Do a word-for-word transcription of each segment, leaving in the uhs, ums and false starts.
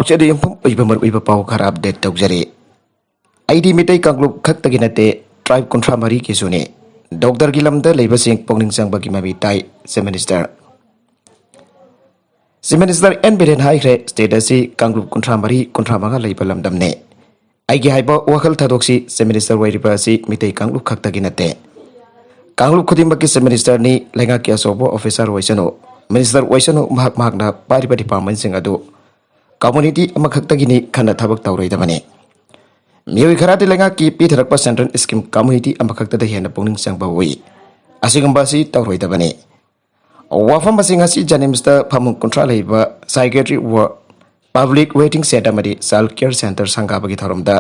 ꯆꯠꯅ ꯌꯨꯝꯐꯝ ꯑꯣꯏꯕ ꯃꯔꯨꯑꯣꯏꯕ ꯄꯥꯎ ꯈꯔ ꯑꯞꯗꯦꯠ ꯇꯧꯖꯔꯤ꯫ ꯑꯩꯗꯤ ꯃꯤꯇꯩ ꯀꯥꯡꯂꯨꯞ ꯈꯛꯇꯒꯤ ꯅꯠꯇꯦ, ꯇ꯭ꯔꯥꯏꯕ ꯀꯨꯟꯊ꯭ꯔꯥ ꯃꯔꯤꯒꯤꯁꯨꯅꯤ꯫ ꯗꯣꯛꯇꯔꯒꯤ ꯂꯝꯗ ꯂꯩꯕꯁꯤꯡ ꯄꯨꯛꯅꯤꯡ ꯆꯪꯕꯒꯤ ꯃꯃꯤ ꯇꯥꯏ, chief minister. Chief minister N Biren ꯍꯥꯏꯈ꯭ꯔꯦ, ꯁ꯭ꯇꯦꯠ ꯑꯁꯤ ꯀꯥꯡꯂꯨꯞ ꯀꯨꯟꯊ꯭ꯔꯥ ꯃꯔꯤ, ꯀꯨꯟꯊ꯭ꯔꯥ ꯃꯉꯥ ꯂꯩꯕ ꯂꯝꯗꯝꯅꯤ꯫ ꯑꯩꯒꯤ ꯍꯥꯏꯕ ꯋꯥꯈꯜ ꯊꯥꯗꯣꯛꯁꯤ, ꯆꯤꯐ ꯃꯤꯅꯤꯁꯇꯔ ꯑꯣꯏꯔꯤꯕ ꯑꯁꯤ ꯃꯤꯇꯩ ꯀꯥꯡꯂꯨꯞ ꯈꯛꯇꯒꯤ ꯅꯠꯇꯦ꯫ ꯀꯥꯡꯂꯨꯞ ꯈꯨꯗꯤꯡꯃꯛꯀꯤ ꯆꯤꯐ ꯃꯤꯅꯤꯁꯇꯔꯅꯤ, ꯂꯩꯉꯥꯛꯀꯤ ꯑꯆꯧꯕ ꯑꯣꯐꯤꯁꯥꯔ ꯑꯣꯏꯁꯅꯨ, ꯃꯤꯅꯤꯁꯇꯔ ꯑꯣꯏꯁꯅꯨ, ꯃꯍꯥꯛ ꯃꯍꯥꯛꯅ ꯄꯥꯏꯔꯤꯕ ꯗꯤꯄꯥꯔꯠꯃꯦꯟꯁꯤꯡ ꯑꯗꯨ ꯀꯝꯃꯨꯅꯤꯇꯤ ꯑꯃꯈꯛꯇꯒꯤꯅꯤ ꯈꯟꯅ ꯊꯕꯛ ꯇꯧꯔꯣꯏꯗꯕꯅꯤ꯫ ꯃꯤꯑꯣꯏ ꯈꯔꯗꯤ ꯂꯩꯉꯥꯛꯀꯤ ꯄꯤꯊꯔꯛꯄ ꯁꯦꯟꯇ꯭ꯔꯦꯜ ꯁ꯭ꯀꯤꯝ ꯀꯝꯃꯨꯅꯤꯇꯤ ꯑꯃꯈꯛꯇꯗ ꯍꯦꯟꯅ ꯄꯨꯛꯅꯤꯡ ꯆꯪꯕ ꯎꯏ꯫ ꯑꯁꯤꯒꯨꯝꯕ ꯑꯁꯤ ꯇꯧꯔꯣꯏꯗꯕꯅꯤ꯫ ꯋꯥꯐꯝ ꯑꯁꯤ ꯉꯁꯤ ꯖꯦꯅꯤꯝꯁꯇ ꯐꯃꯨꯡ ꯀꯨꯟꯊ꯭ꯔꯥ ꯂꯩꯕ ꯁꯥꯏꯀꯦꯇ꯭ꯔꯤ ꯋꯥꯔꯗ, ꯄꯕ꯭ꯂꯤꯛ ꯋꯦꯇꯤꯡ ꯁꯦꯠ ꯑꯃꯗꯤ ꯆꯥꯏꯜ ꯀꯤꯌꯔ ꯁꯦꯟꯇꯔ ꯁꯪꯒꯥꯕꯒꯤ ꯊꯧꯔꯝꯗ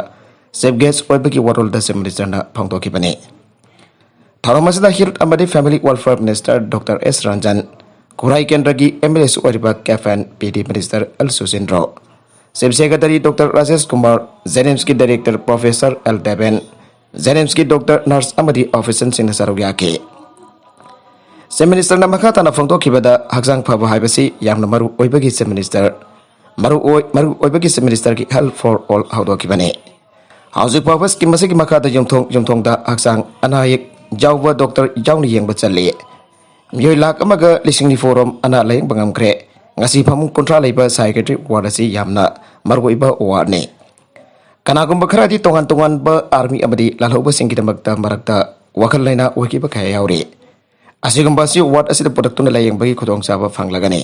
ꯆꯤꯐ ꯒꯦꯁ ꯑꯣꯏꯕꯒꯤ ꯋꯥꯔꯣꯜꯗ ꯆꯤꯐ ꯃꯤꯅꯤꯁꯇꯔꯅ ꯐꯣꯡꯗꯣꯛꯈꯤꯕꯅꯤ꯫ ꯊꯧꯔꯝ ꯑꯁꯤꯗ ꯍꯦꯜꯊ ꯑꯃꯗꯤ family welfare minister doctor S Ranjan, Khurai ꯀꯦꯟꯗ꯭ꯔꯒꯤ ꯑꯦꯝ ꯑꯦꯜ ꯑꯦꯁꯨ ꯑꯣꯏꯔꯤꯕ CAF and P D minister L Susindro, chief secretary doctor Rajesh Kumar, ꯖꯦꯅꯤꯝꯁꯀꯤ ꯗꯥꯏꯔꯦꯛꯇꯔ ꯄ꯭ꯔꯣꯐꯦꯁꯔ ꯑꯦꯜ ꯗꯦꯕꯦꯟ, ꯖꯦꯅꯤꯝꯁꯀꯤ ꯗꯣꯛꯇꯔ, ꯅꯔꯁ ꯑꯃꯗꯤ ꯑꯣꯐꯤꯁꯤꯌꯦꯜꯁꯤꯡꯅ ꯁꯔꯨꯛ ꯌꯥꯈꯤ꯫ ꯆꯤꯐ ꯃꯤꯅꯤꯁꯇꯔꯅ ꯃꯈꯥ ꯇꯥꯅ ꯐꯣꯡꯗꯣꯛꯈꯤꯕꯗ, ꯍꯛꯆꯥꯡ ꯐꯕ ꯍꯥꯏꯕꯁꯤ ꯌꯥꯝꯅ ꯃꯔꯨ ꯑꯣꯏꯕꯒꯤ ꯆꯤꯐ ꯃꯤꯅꯤꯁꯇꯔ, ꯃꯔꯨ ꯑꯣꯏ-, ꯃꯔꯨ ꯑꯣꯏꯕꯒꯤ ꯆꯤꯐ ꯃꯤꯅꯤꯁꯇꯔꯒꯤ ꯍꯦꯜꯊ ꯐꯣꯔ ꯑꯣꯜ ꯍꯧꯗꯣꯛꯈꯤꯕꯅꯤ꯫ ꯍꯧꯖꯤꯛ ꯐꯥꯎꯕ ꯁ꯭ꯀꯤꯝ ꯑꯁꯤꯒꯤ ꯃꯈꯥꯗ ꯌꯨꯝꯊꯣꯡ ꯌꯨꯝꯊꯣꯡꯗ ꯍꯛꯆꯥꯡ ꯑꯅꯥ ꯑꯌꯦꯛ ꯌꯥꯎꯕ ꯗꯣꯛꯇꯔ ꯌꯥꯎꯅ ꯌꯦꯡꯕ ꯆꯠꯂꯤ꯫ ꯃꯤꯑꯣꯏ ꯂꯥꯈ ꯑꯃꯒ ꯂꯤꯁꯤꯡ ꯅꯤꯐꯨ ꯔꯣꯝ ꯑꯅꯥ ꯂꯥꯌꯦꯡꯕ ꯉꯝꯈ꯭ꯔꯦ꯫ ꯉꯁꯤ ꯐꯃꯨꯡ ꯀꯨꯟꯊ꯭ꯔꯥ ꯂꯩꯕ ꯁꯥꯏꯀꯦꯇ꯭ꯔꯤ ꯋꯥꯔꯗ ꯑꯁꯤ ꯌꯥꯝꯅ ꯃꯔꯨꯑꯣꯏꯕ ꯋꯥꯔꯗꯅꯤ꯫ ꯀꯅꯥꯒꯨꯝꯕ ꯈꯔꯗꯤ ꯇꯣꯉꯥꯟ ꯇꯣꯉꯥꯟꯕ ꯑꯥꯔꯃꯤ ꯑꯃꯗꯤ ꯂꯥꯜꯍꯧꯕꯁꯤꯡꯒꯤꯗꯃꯛꯇ ꯃꯔꯛꯇ ꯋꯥꯈꯜ ꯂꯩꯅꯥ ꯑꯣꯏꯈꯤꯕ ꯀꯌꯥ ꯌꯥꯎꯔꯤ꯫ ꯑꯁꯤꯒꯨꯝꯕ ꯑꯁꯤ ꯋꯥꯔꯗ ꯑꯁꯤꯗ ꯄꯨꯔꯛꯇꯨꯅ ꯂꯥꯌꯦꯡꯕꯒꯤ ꯈꯨꯗꯣꯡꯆꯥꯕ ꯐꯪꯂꯒꯅꯤ꯫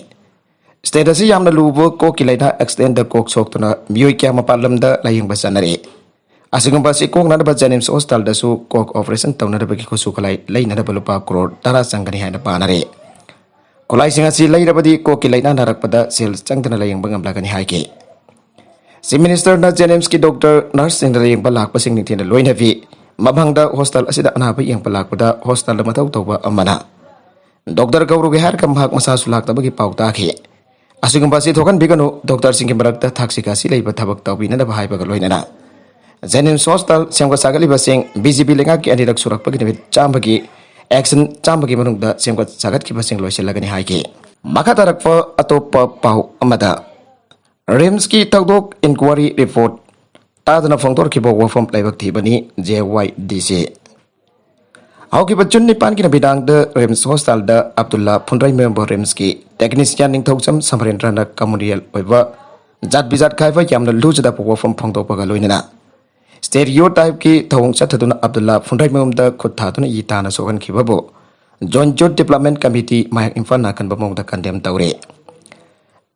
ꯁ꯭ꯇꯦꯠ ꯑꯁꯤ ꯌꯥꯝꯅ ꯂꯨꯕ ꯀꯣꯛꯀꯤ ꯂꯥꯏꯅꯥ ꯑꯦꯛꯁꯤꯗꯦꯟꯗ ꯀꯣꯛ ꯁꯣꯛꯇꯨꯅ ꯃꯤꯑꯣꯏ ꯀꯌꯥ ꯃꯄꯥꯟ ꯂꯝꯗ ꯂꯥꯌꯦꯡꯕ ꯆꯠꯅꯔꯤ꯫ ꯑꯁꯤꯒꯨꯝꯕ ꯑꯁꯤ ꯀꯣꯛꯅꯅꯕ ꯖꯦꯅꯤꯝꯁ ꯍꯣꯁꯄꯤꯇꯥꯜꯗꯁꯨ ꯀꯣꯛ ꯑꯣꯄꯔꯦꯁꯟ ꯇꯧꯅꯅꯕꯒꯤ ꯈꯨꯠꯁꯨ ꯈꯨꯠꯂꯥꯏ ꯂꯩꯅꯅꯕ ꯂꯨꯄꯥ ꯀ꯭ꯔꯣꯔ ꯇꯔꯥ ꯆꯪꯒꯅꯤ ꯍꯥꯏꯅ ꯄꯥꯅꯔꯤ꯫ ꯈꯨꯠꯂꯥꯏꯁꯤꯡ ꯑꯁꯤ ꯂꯩꯔꯕꯗꯤ ꯀꯣꯛꯀꯤ ꯂꯥꯏꯅꯥ ꯅꯥꯔꯛꯄꯗ ꯁꯦꯜ ꯆꯪꯗꯅ ꯂꯥꯌꯦꯡꯕ ꯉꯝꯂꯒꯅꯤ ꯍꯥꯏꯈꯤ꯫ ꯆꯤꯐ ꯃꯤꯅꯤꯁꯇꯔꯅ ꯖꯦꯅꯤꯝꯁꯀꯤ ꯗꯣꯛꯇꯔ, ꯅꯔꯁꯁꯤꯡꯅ ꯂꯥꯌꯦꯡꯕ ꯂꯥꯛꯄꯁꯤꯡ ꯅꯤꯡꯊꯤꯅ ꯂꯣꯏꯅꯕꯤ꯫ ꯃꯃꯥꯡꯗ ꯍꯣꯁꯄꯤꯇꯥꯜ ꯑꯁꯤꯗ ꯑꯅꯥꯕ ꯌꯦꯡꯕ ꯂꯥꯛꯄꯗ ꯍꯣꯁꯄꯤꯇꯥꯜꯗ ꯃꯊꯧ ꯇꯧꯕ ꯑꯃꯅ ꯗꯣꯛꯇꯔ ꯀꯧꯔꯨꯒꯦ ꯍꯥꯏꯔꯒ ꯃꯍꯥꯛ ꯃꯁꯥꯁꯨ ꯂꯥꯛꯇꯕꯒꯤ ꯄꯥꯎ ꯇꯥꯈꯤ꯫ ꯑꯁꯤꯒꯨꯝꯕ ꯑꯁꯤ ꯊꯣꯛꯍꯟꯕꯤꯒꯅꯨ, ꯗꯣꯛꯇꯔꯁꯤꯡꯒꯤ ꯃꯔꯛꯇ ꯊꯛꯁꯤ ꯈꯥꯁꯤ ꯂꯩꯕ ꯊꯕꯛ ꯇꯧꯕꯤꯅꯅꯕ ꯍꯥꯏꯕꯒ ꯂꯣꯏꯅꯅ ꯖꯦꯅꯤꯝꯁ ꯍꯣꯁꯄꯤꯇꯥꯜ ꯁꯦꯝꯒꯠ ꯁꯥꯒꯠꯂꯤꯕꯁꯤꯡ ꯕꯤ ꯖꯦ ꯄꯤ ꯂꯩꯉꯥꯛꯀꯤ ꯑꯅꯤꯔꯛ ꯁꯨꯔꯛꯄꯒꯤ ꯅꯨꯃꯤꯠ ꯆꯥꯝꯃꯒꯤ, ꯑꯦꯛꯁꯟ ꯆꯥꯝꯃꯒꯤ ꯃꯅꯨꯡꯗ ꯁꯦꯝꯒꯠ ꯁꯥꯒꯠꯈꯤꯕꯁꯤꯡ ꯂꯣꯏꯁꯤꯜꯂꯒꯅꯤ ꯍꯥꯏꯈꯤ꯫ ꯃꯈꯥ ꯇꯥꯔꯛꯄ ꯑꯇꯣꯞꯄ ꯄꯥꯎ ꯑꯃꯗ, ꯔꯤꯝꯁꯀꯤ ꯊꯧꯗꯣꯛ ꯏꯟꯀ꯭ꯋꯥꯔꯤ ꯔꯤꯄꯣꯔꯠ ꯇꯥꯗꯅ ꯐꯣꯡꯗꯣꯔꯛꯈꯤꯕ ꯋꯥꯐꯝ ꯂꯥꯏꯕꯛ ꯊꯤꯕꯅꯤ꯫ ꯖꯦ ꯋꯥꯏ ꯗꯤ ꯁꯤ꯫ ꯍꯧꯈꯤꯕ ꯖꯨꯟ ꯅꯤꯄꯥꯟꯒꯤ ꯅꯨꯃꯤꯗꯥꯡꯗ ꯔꯤꯝꯁ ꯍꯣꯁꯄꯤꯇꯥꯜꯗ ꯑꯕꯗꯨꯜꯂꯥ ꯐꯨꯟꯗ꯭ꯔꯩꯃꯌꯨꯝꯕ ꯔꯤꯝꯁꯀꯤ ꯇꯦꯛꯅꯤꯁꯤꯌꯥꯟ ꯅꯤꯡꯊꯧꯖꯝ ꯁꯃꯔꯦꯟꯗ꯭ꯔꯅ ꯀꯃꯔꯁꯤꯌꯦꯜ ꯑꯣꯏꯕ ꯖꯥꯠ ꯕꯤꯖꯥꯠ ꯈꯥꯏꯕ ꯌꯥꯝꯅ ꯂꯨꯖꯗꯕ ꯋꯥꯐꯝ ꯐꯣꯡꯗꯣꯛꯄꯒ ꯂꯣꯏꯅꯅ ꯁ꯭ꯇꯦꯔꯤꯑꯣ ꯇꯥꯏꯞꯀꯤ ꯊꯧꯑꯣꯡ ꯆꯠꯊꯗꯨꯅ ꯑꯕꯗꯨꯜꯂꯥ ꯐꯨꯟꯗ꯭ꯔꯩꯃꯌꯨꯝꯗ ꯈꯨꯠ ꯊꯥꯗꯨꯅ ꯏ ꯇꯥꯅ ꯁꯣꯛꯍꯟꯈꯤꯕꯕꯨ ꯖꯣꯏꯟ ꯌꯨꯠ ꯗꯤꯕ꯭ꯂꯞꯃꯦꯟ ꯀꯃꯤꯇꯤ ꯃꯌꯥꯡ ꯏꯝꯐꯥꯜꯅ ꯑꯀꯟꯕ ꯃꯑꯣꯡꯗ ꯀꯟꯗꯦꯝ ꯇꯧꯔꯦ꯫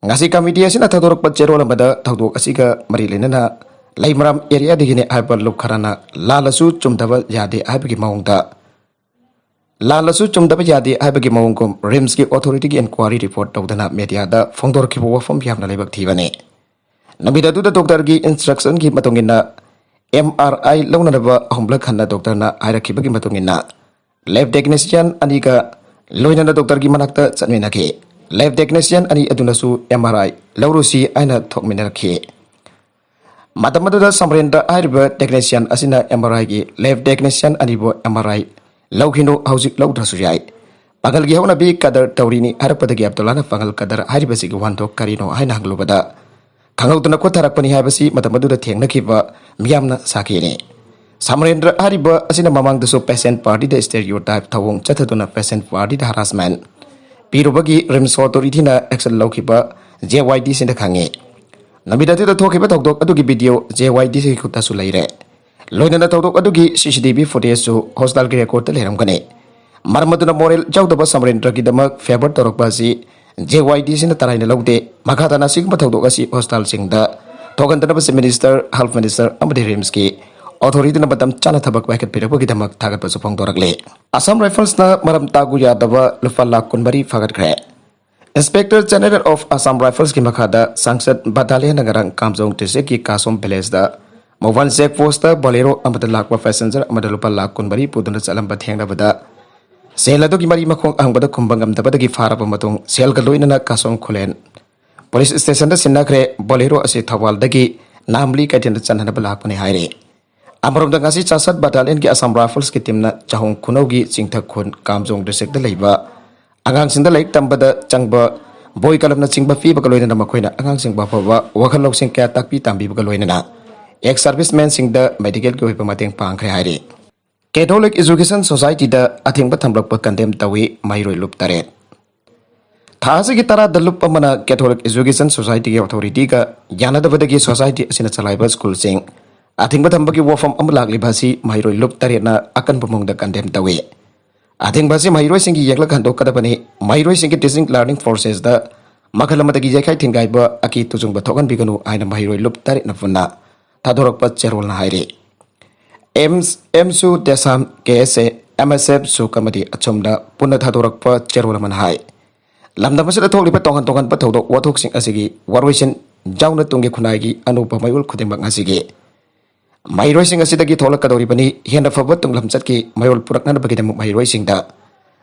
ꯉꯁꯤ ꯀꯃꯤꯇꯤ ꯑꯁꯤꯅ ꯊꯧꯗꯣꯔꯛꯄ ꯆꯦꯔꯣꯜ ꯑꯃꯗ ꯊꯧꯗꯣꯛ ꯑꯁꯤꯒ ꯃꯔꯤ ꯂꯩꯅꯅ ꯂꯩꯃꯔꯥꯝ ꯑꯦꯔꯤꯌꯥꯗꯒꯤꯅꯤ ꯍꯥꯏꯕ ꯂꯨꯞ ꯈꯔꯅ ꯂꯥꯜꯂꯁꯨ ꯆꯨꯝꯗꯕ ꯌꯥꯗꯦ ꯍꯥꯏꯕꯒꯤ ꯃꯑꯣꯡꯗ, ꯂꯥꯜꯂꯁꯨ ꯆꯨꯝꯗꯕ ꯌꯥꯗꯦ ꯍꯥꯏꯕꯒꯤ ꯃꯑꯣꯡꯒꯨꯝ ꯔꯤꯝꯁꯀꯤ ꯑꯣꯊꯣꯔꯤꯇꯤꯒꯤ ꯏꯟꯀ꯭ꯋꯥꯔꯤ ꯔꯤꯄꯣꯔꯠ ꯇꯧꯗꯅ ꯃꯦꯗꯤꯌꯥꯗ ꯐꯣꯡꯗꯣꯔꯛꯈꯤꯕ ꯋꯥꯐꯝ ꯌꯥꯝꯅ ꯂꯥꯏꯕꯛ ꯊꯤꯕꯅꯤ꯫ ꯅꯨꯃꯤꯠ ꯑꯗꯨꯗ ꯗꯣꯛꯇꯔꯒꯤ ꯏꯟꯁꯇ꯭ꯔꯛꯁꯟꯒꯤ ꯃꯇꯨꯡ ꯏꯟꯅ ꯑꯦꯝ ꯑꯥꯔ ꯑꯥꯏ ꯂꯧꯅꯅꯕ ꯑꯍꯨꯝꯂꯛ ꯍꯟꯅ ꯗꯣꯛꯇꯔꯅ ꯍꯥꯏꯔꯛꯈꯤꯕꯒꯤ ꯃꯇꯨꯡ ꯏꯟꯅ ꯂꯦꯕ ꯇꯦꯛꯅꯤꯁꯤꯌꯥꯟ ꯑꯅꯤꯒ ꯂꯣꯏꯅꯅ ꯗꯣꯛꯇꯔꯒꯤ ꯃꯅꯥꯛꯇ ꯆꯠꯃꯤꯟꯅꯈꯤ꯫ ꯂꯦꯕ ꯇꯦꯛꯅꯤꯁꯤꯌꯥꯟ ꯑꯅꯤ ꯑꯗꯨꯅꯁꯨ ꯑꯦꯝ ꯑꯥꯔ ꯑꯥꯏ ꯂꯧꯔꯨꯁꯤ ꯍꯥꯏꯅ ꯊꯣꯛꯃꯤꯟꯅꯔꯛꯈꯤ꯫ ꯃꯇꯝ ꯑꯗꯨꯗ ꯁꯃꯔꯦꯟꯗ꯭ꯔ ꯍꯥꯏꯔꯤꯕ ꯇꯦꯛꯅꯤꯁꯤꯌꯥꯟ ꯑꯁꯤꯅ ꯑꯦꯝ ꯑꯥꯔ ꯑꯥꯏꯒꯤ ꯂꯦꯕ ꯇꯦꯛꯅꯤꯁꯤꯌꯥꯟ ꯑꯅꯤꯕꯨ ꯑꯦꯝ ꯑꯥꯔ ꯑꯥꯏ ꯂꯧꯈꯤꯅꯨ, ꯍꯧꯖꯤꯛ ꯂꯧꯗ꯭ꯔꯁꯨ ꯌꯥꯏ, ꯄꯥꯡꯒꯜꯒꯤ ꯍꯧꯅꯕꯤ ꯀꯗꯔ ꯇꯧꯔꯤꯅꯤ ꯍꯥꯏꯔꯛꯄꯗꯒꯤ ꯑꯕꯗꯨꯜꯂꯥꯅ ꯄꯥꯡꯒꯜ ꯀꯗꯔ ꯍꯥꯏꯔꯤꯕꯁꯤꯒꯤ ꯋꯥꯍꯟꯊꯣꯛ ꯀꯔꯤꯅꯣ ꯍꯥꯏꯅ ꯍꯪꯂꯨꯕꯗ ꯈꯪꯍꯧꯗꯅ ꯈꯨꯠ ꯊꯥꯔꯛꯄꯅꯤ ꯍꯥꯏꯕꯁꯤ ꯃꯇꯝ ꯑꯗꯨꯗ ꯊꯦꯡꯅꯈꯤꯕ ꯃꯤꯌꯥꯝꯅ ꯁꯥꯈꯤꯅꯤ꯫ ꯁꯃꯔꯦꯟꯗ꯭ꯔ ꯍꯥꯏꯔꯤꯕ ꯑꯁꯤꯅ ꯃꯃꯥꯡꯗꯁꯨ ꯄꯦꯁꯦꯟ ꯄꯥꯔꯇꯤꯗ ꯁ꯭ꯇꯦꯔꯤꯑꯣ ꯇꯥꯏꯞ ꯊꯧꯑꯣꯡ ꯆꯠꯊꯗꯨꯅ ꯄꯦꯁꯦꯟ ꯄꯥꯔꯇꯤꯗ ꯍꯔꯥꯁꯃꯦꯟ ꯄꯤꯔꯨꯕꯒꯤ ꯔꯤꯝꯁ ꯑꯣꯊꯣꯔꯤꯇꯤꯅ ꯑꯦꯛꯁꯟ ꯂꯧꯈꯤꯕ ꯖꯦ ꯋꯥꯏ ꯗꯤ ꯁꯤꯅ ꯈꯪꯉꯤ꯫ ꯅꯨꯃꯤꯠ ꯑꯗꯨꯗ ꯊꯣꯛꯈꯤꯕ ꯊꯧꯗꯣꯛ ꯑꯗꯨꯒꯤ ꯚꯤꯗꯤꯑꯣ ꯖꯦ ꯋꯥꯏ ꯗꯤ ꯁꯤꯒꯤ ꯈꯨꯠꯇꯁꯨ ꯂꯩꯔꯦ꯫ ꯂꯣꯏꯅꯅ ꯊꯧꯗꯣꯛ ꯑꯗꯨꯒꯤ ꯁꯤ ꯁꯤ ꯇꯤ ꯚꯤ ꯐꯨꯇꯦꯖꯁꯨ ꯍꯣꯁꯄꯤꯇꯥꯜꯒꯤ ꯔꯦꯀꯣꯔꯗꯇ ꯂꯩꯔꯝꯒꯅꯤ꯫ ꯃꯔꯝ ꯑꯗꯨꯅ ꯃꯣꯔꯦꯜ ꯌꯥꯎꯗꯕ ꯁꯃꯔꯦꯟꯗ꯭ꯔꯒꯤꯗꯃꯛ ꯐꯦꯚꯔ ꯇꯧꯔꯛꯄ ꯑꯁꯤ ꯖꯦ ꯋꯥꯏ ꯗꯤ ꯁꯤꯅ ꯇꯔꯥꯏꯅ ꯂꯧꯗꯦ꯫ ꯃꯈꯥ ꯇꯥꯅ ꯑꯁꯤꯒꯨꯝꯕ ꯊꯧꯗꯣꯛ ꯑꯁꯤ ꯍꯣꯁꯄꯤꯇꯥꯜꯁꯤꯡꯗ ꯊꯣꯛꯍꯟꯗꯅꯕ ꯆꯤꯐ ꯃꯤꯅꯤꯁꯇꯔ, ꯍꯦꯜꯊ ꯃꯤꯅꯤꯁꯇꯔ ꯑꯃꯗꯤ ꯔꯤꯝꯁꯀꯤ ꯑꯣꯊꯣꯔꯤꯇꯤꯅ ꯃꯇꯝ ꯆꯥꯅ ꯊꯕꯛ ꯄꯥꯏꯈꯠꯄꯤꯔꯛꯄꯒꯤꯗꯃꯛ ꯊꯥꯒꯠꯄꯁꯨ ꯐꯣꯡꯗꯣꯔꯛꯂꯤ꯫ ꯑꯁꯥꯝ ꯔꯥꯏꯐꯜꯁꯅ ꯃꯔꯝ ꯇꯥꯛꯎ ꯌꯥꯗꯕ ꯂꯨꯄꯥ ꯂꯥꯈ ꯀꯨꯟꯃꯔꯤ ꯐꯥꯒꯠꯈ꯭ꯔꯦ꯫ ꯏꯟꯁꯄꯦꯛꯇꯔ ꯖꯦꯅꯔꯦꯜ ꯑꯣꯐ ꯑꯁꯥꯝ ꯔꯥꯏꯐꯜꯁꯀꯤ ꯃꯈꯥꯗ ꯁꯪꯁꯠ ꯕꯇꯥꯂꯤꯌꯟꯅ ꯉꯔꯥꯡ ꯀꯥꯝꯖꯣꯡ ꯗꯤꯁꯇ꯭ꯔꯤꯛꯀꯤ ꯀꯥꯁꯣꯝ ꯚꯤꯂꯦꯖꯇ ꯃꯣꯕꯥꯏꯜ ꯆꯦꯛ ꯄꯣꯁꯇ ꯕꯣꯂꯦꯔꯣ ꯑꯃꯗ ꯂꯥꯛꯄ ꯄꯦꯁꯦꯟꯖꯔ ꯑꯃꯗ ꯂꯨꯄꯥ ꯂꯥꯈ ꯀꯨꯟꯃꯔꯤ ꯄꯨꯗꯨꯅ ꯆꯠꯂꯝꯕ ꯊꯦꯡꯅꯕꯗ ꯁꯦꯜ ꯑꯗꯨꯒꯤ ꯃꯔꯤ ꯃꯈꯣꯡ ꯑꯍꯪꯕꯗ ꯈꯨꯝꯕ ꯉꯝꯗꯕꯗꯒꯤ ꯐꯥꯔꯕ ꯃꯇꯨꯡ ꯁꯦꯜꯒ ꯂꯣꯏꯅꯅ ꯀꯥꯁꯣꯝ ꯈꯨꯂꯦꯟ ꯄꯨꯂꯤꯁ ꯁ꯭ꯇꯦꯁꯟꯗ ꯁꯤꯟꯅꯈ꯭ꯔꯦ꯫ ꯕꯣꯂꯦꯔꯣ ꯑꯁꯤ ꯊꯧꯕꯥꯜꯗꯒꯤ ꯅꯥꯝꯂꯤ ꯀꯩꯊꯦꯜꯗ ꯆꯠꯅꯅꯕ ꯂꯥꯛꯄꯅꯤ ꯍꯥꯏꯔꯤ꯫ ꯑꯃꯔꯣꯝꯗ ꯉꯁꯤ ꯆꯥꯁꯠ ꯕꯇꯥꯂꯤꯌꯟꯒꯤ ꯑꯁꯥꯝ ꯔꯥꯏꯐꯜꯁꯀꯤ ꯇꯤꯝꯅ ꯆꯍꯣꯡ ꯈꯨꯅꯧꯒꯤ ꯆꯤꯡꯊꯛ ꯈꯨꯟ ꯀꯥꯝꯖꯣꯡ ꯗꯤꯁꯇ꯭ꯔꯤꯛꯇ ꯂꯩꯕ ꯑꯉꯥꯡꯁꯤꯡꯗ ꯂꯥꯏꯔꯤꯛ ꯇꯝꯕꯗ ꯆꯪꯕ ꯕꯣꯏ ꯀꯂꯝꯅꯆꯤꯡꯕ ꯄꯤꯕꯒ ꯂꯣꯏꯅꯅ ꯃꯈꯣꯏꯅ ꯑꯉꯥꯡꯁꯤꯡꯕꯨ ꯑꯐꯕ ꯋꯥꯈꯜ ꯂꯧꯁꯤꯡ ꯀꯌꯥ ꯇꯥꯛꯄꯤ ꯇꯝꯕꯤꯕꯒ ꯂꯣꯏꯅꯅ ex servicemenꯁꯤꯡꯗ medicalꯒꯤ ꯑꯣꯏꯕ ꯃꯇꯦꯡ ꯄꯥꯡꯈ꯭ꯔꯦ ꯍꯥꯏꯔꯤ꯫ Catholic Education Societyꯗ ꯑꯊꯤꯡꯕ ꯊꯝꯂꯛꯄ condemn ꯇꯧꯏ ꯃꯍꯩꯔꯣꯏ ꯂꯨꯞ ꯇꯔꯦꯠ꯫ ꯊꯥ ꯑꯁꯤꯒꯤ ꯇꯔꯥꯗ ꯂꯨꯞ ꯑꯃꯅ Catholic Education Societyꯒꯤ authorityꯒ ꯌꯥꯅꯗꯕꯗꯒꯤ society ꯑꯁꯤꯅ ꯆꯂꯥꯏꯕ schoolꯁꯤꯡ ꯑꯊꯤꯡꯕ ꯊꯝꯕꯒꯤ ꯋꯥꯐꯝ ꯑꯃ ꯂꯥꯛꯂꯤꯕ ꯑꯁꯤ ꯃꯍꯩꯔꯣꯏ ꯂꯨꯞ ꯇꯔꯦꯠꯅ ꯑꯀꯟꯕ ꯃꯑꯣꯡꯗ condemn ꯇꯧꯏ꯫ ꯑꯊꯤꯡꯕ ꯑꯁꯤ ꯃꯍꯩꯔꯣꯏꯁꯤꯡꯒꯤ ꯌꯦꯛꯂꯛ ꯍꯟꯗꯣꯛꯀꯗꯕꯅꯤ, ꯃꯍꯩꯔꯣꯏꯁꯤꯡꯒꯤ teaching learning processꯇ ꯃꯈꯜ ꯑꯃꯗꯒꯤ ꯌꯩꯈꯥꯏ ꯊꯤꯡꯒꯥꯏꯕ ꯑꯀꯤ ꯇꯨꯖꯨꯡꯕ ꯊꯣꯛꯍꯟꯕꯤꯒꯅꯨ ꯍꯥꯏꯅ ꯃꯍꯩꯔꯣꯏ ꯂꯨꯞ ꯇꯔꯦꯠꯅ ꯄꯨꯟꯅ ꯊꯥꯗꯣꯔꯛꯄ ꯆꯦꯔꯣꯜꯅ ꯍꯥꯏꯔꯤ꯫ ꯑꯦꯝꯁ, ꯑꯦꯝꯁꯨ ꯗꯦꯁꯥꯝ, ꯀꯦ ꯑꯦꯁ ꯑꯦ, ꯑꯦꯝ ꯑꯦꯁ ꯑꯦꯐ, ꯁꯨꯛ ꯑꯃꯗꯤ ꯑꯆꯨꯝꯗ ꯄꯨꯟꯅ ꯊꯥꯗꯣꯔꯛꯄ ꯆꯦꯔꯣꯜ ꯑꯃꯅ ꯍꯥꯏ, ꯂꯝꯗꯝ ꯑꯁꯤꯗ ꯊꯣꯛꯂꯤꯕ ꯇꯣꯉꯥꯟ ꯇꯣꯉꯥꯟꯕ ꯊꯧꯗꯣꯛ ꯋꯥꯊꯣꯛꯁꯤꯡ ꯑꯁꯤꯒꯤ ꯋꯥꯔꯣꯏꯁꯤꯟ ꯌꯥꯎꯅ ꯇꯨꯡꯒꯤ ꯈꯨꯟꯅꯥꯏꯒꯤ ꯑꯅꯧꯕ ꯃꯌꯣꯜ ꯈꯨꯗꯤꯡꯃꯛ ꯉꯁꯤꯒꯤ ꯃꯍꯩꯔꯣꯏꯁꯤꯡ ꯑꯁꯤꯗꯒꯤ ꯊꯣꯛꯂꯛꯀꯗꯧꯔꯤꯕꯅꯤ꯫ ꯍꯦꯟꯅ ꯐꯕ ꯇꯨꯡꯂꯝꯆꯠꯀꯤ ꯃꯌꯣꯜ ꯄꯨꯔꯛꯅꯅꯕꯒꯤꯗꯃꯛ ꯃꯍꯩꯔꯣꯏꯁꯤꯡꯗ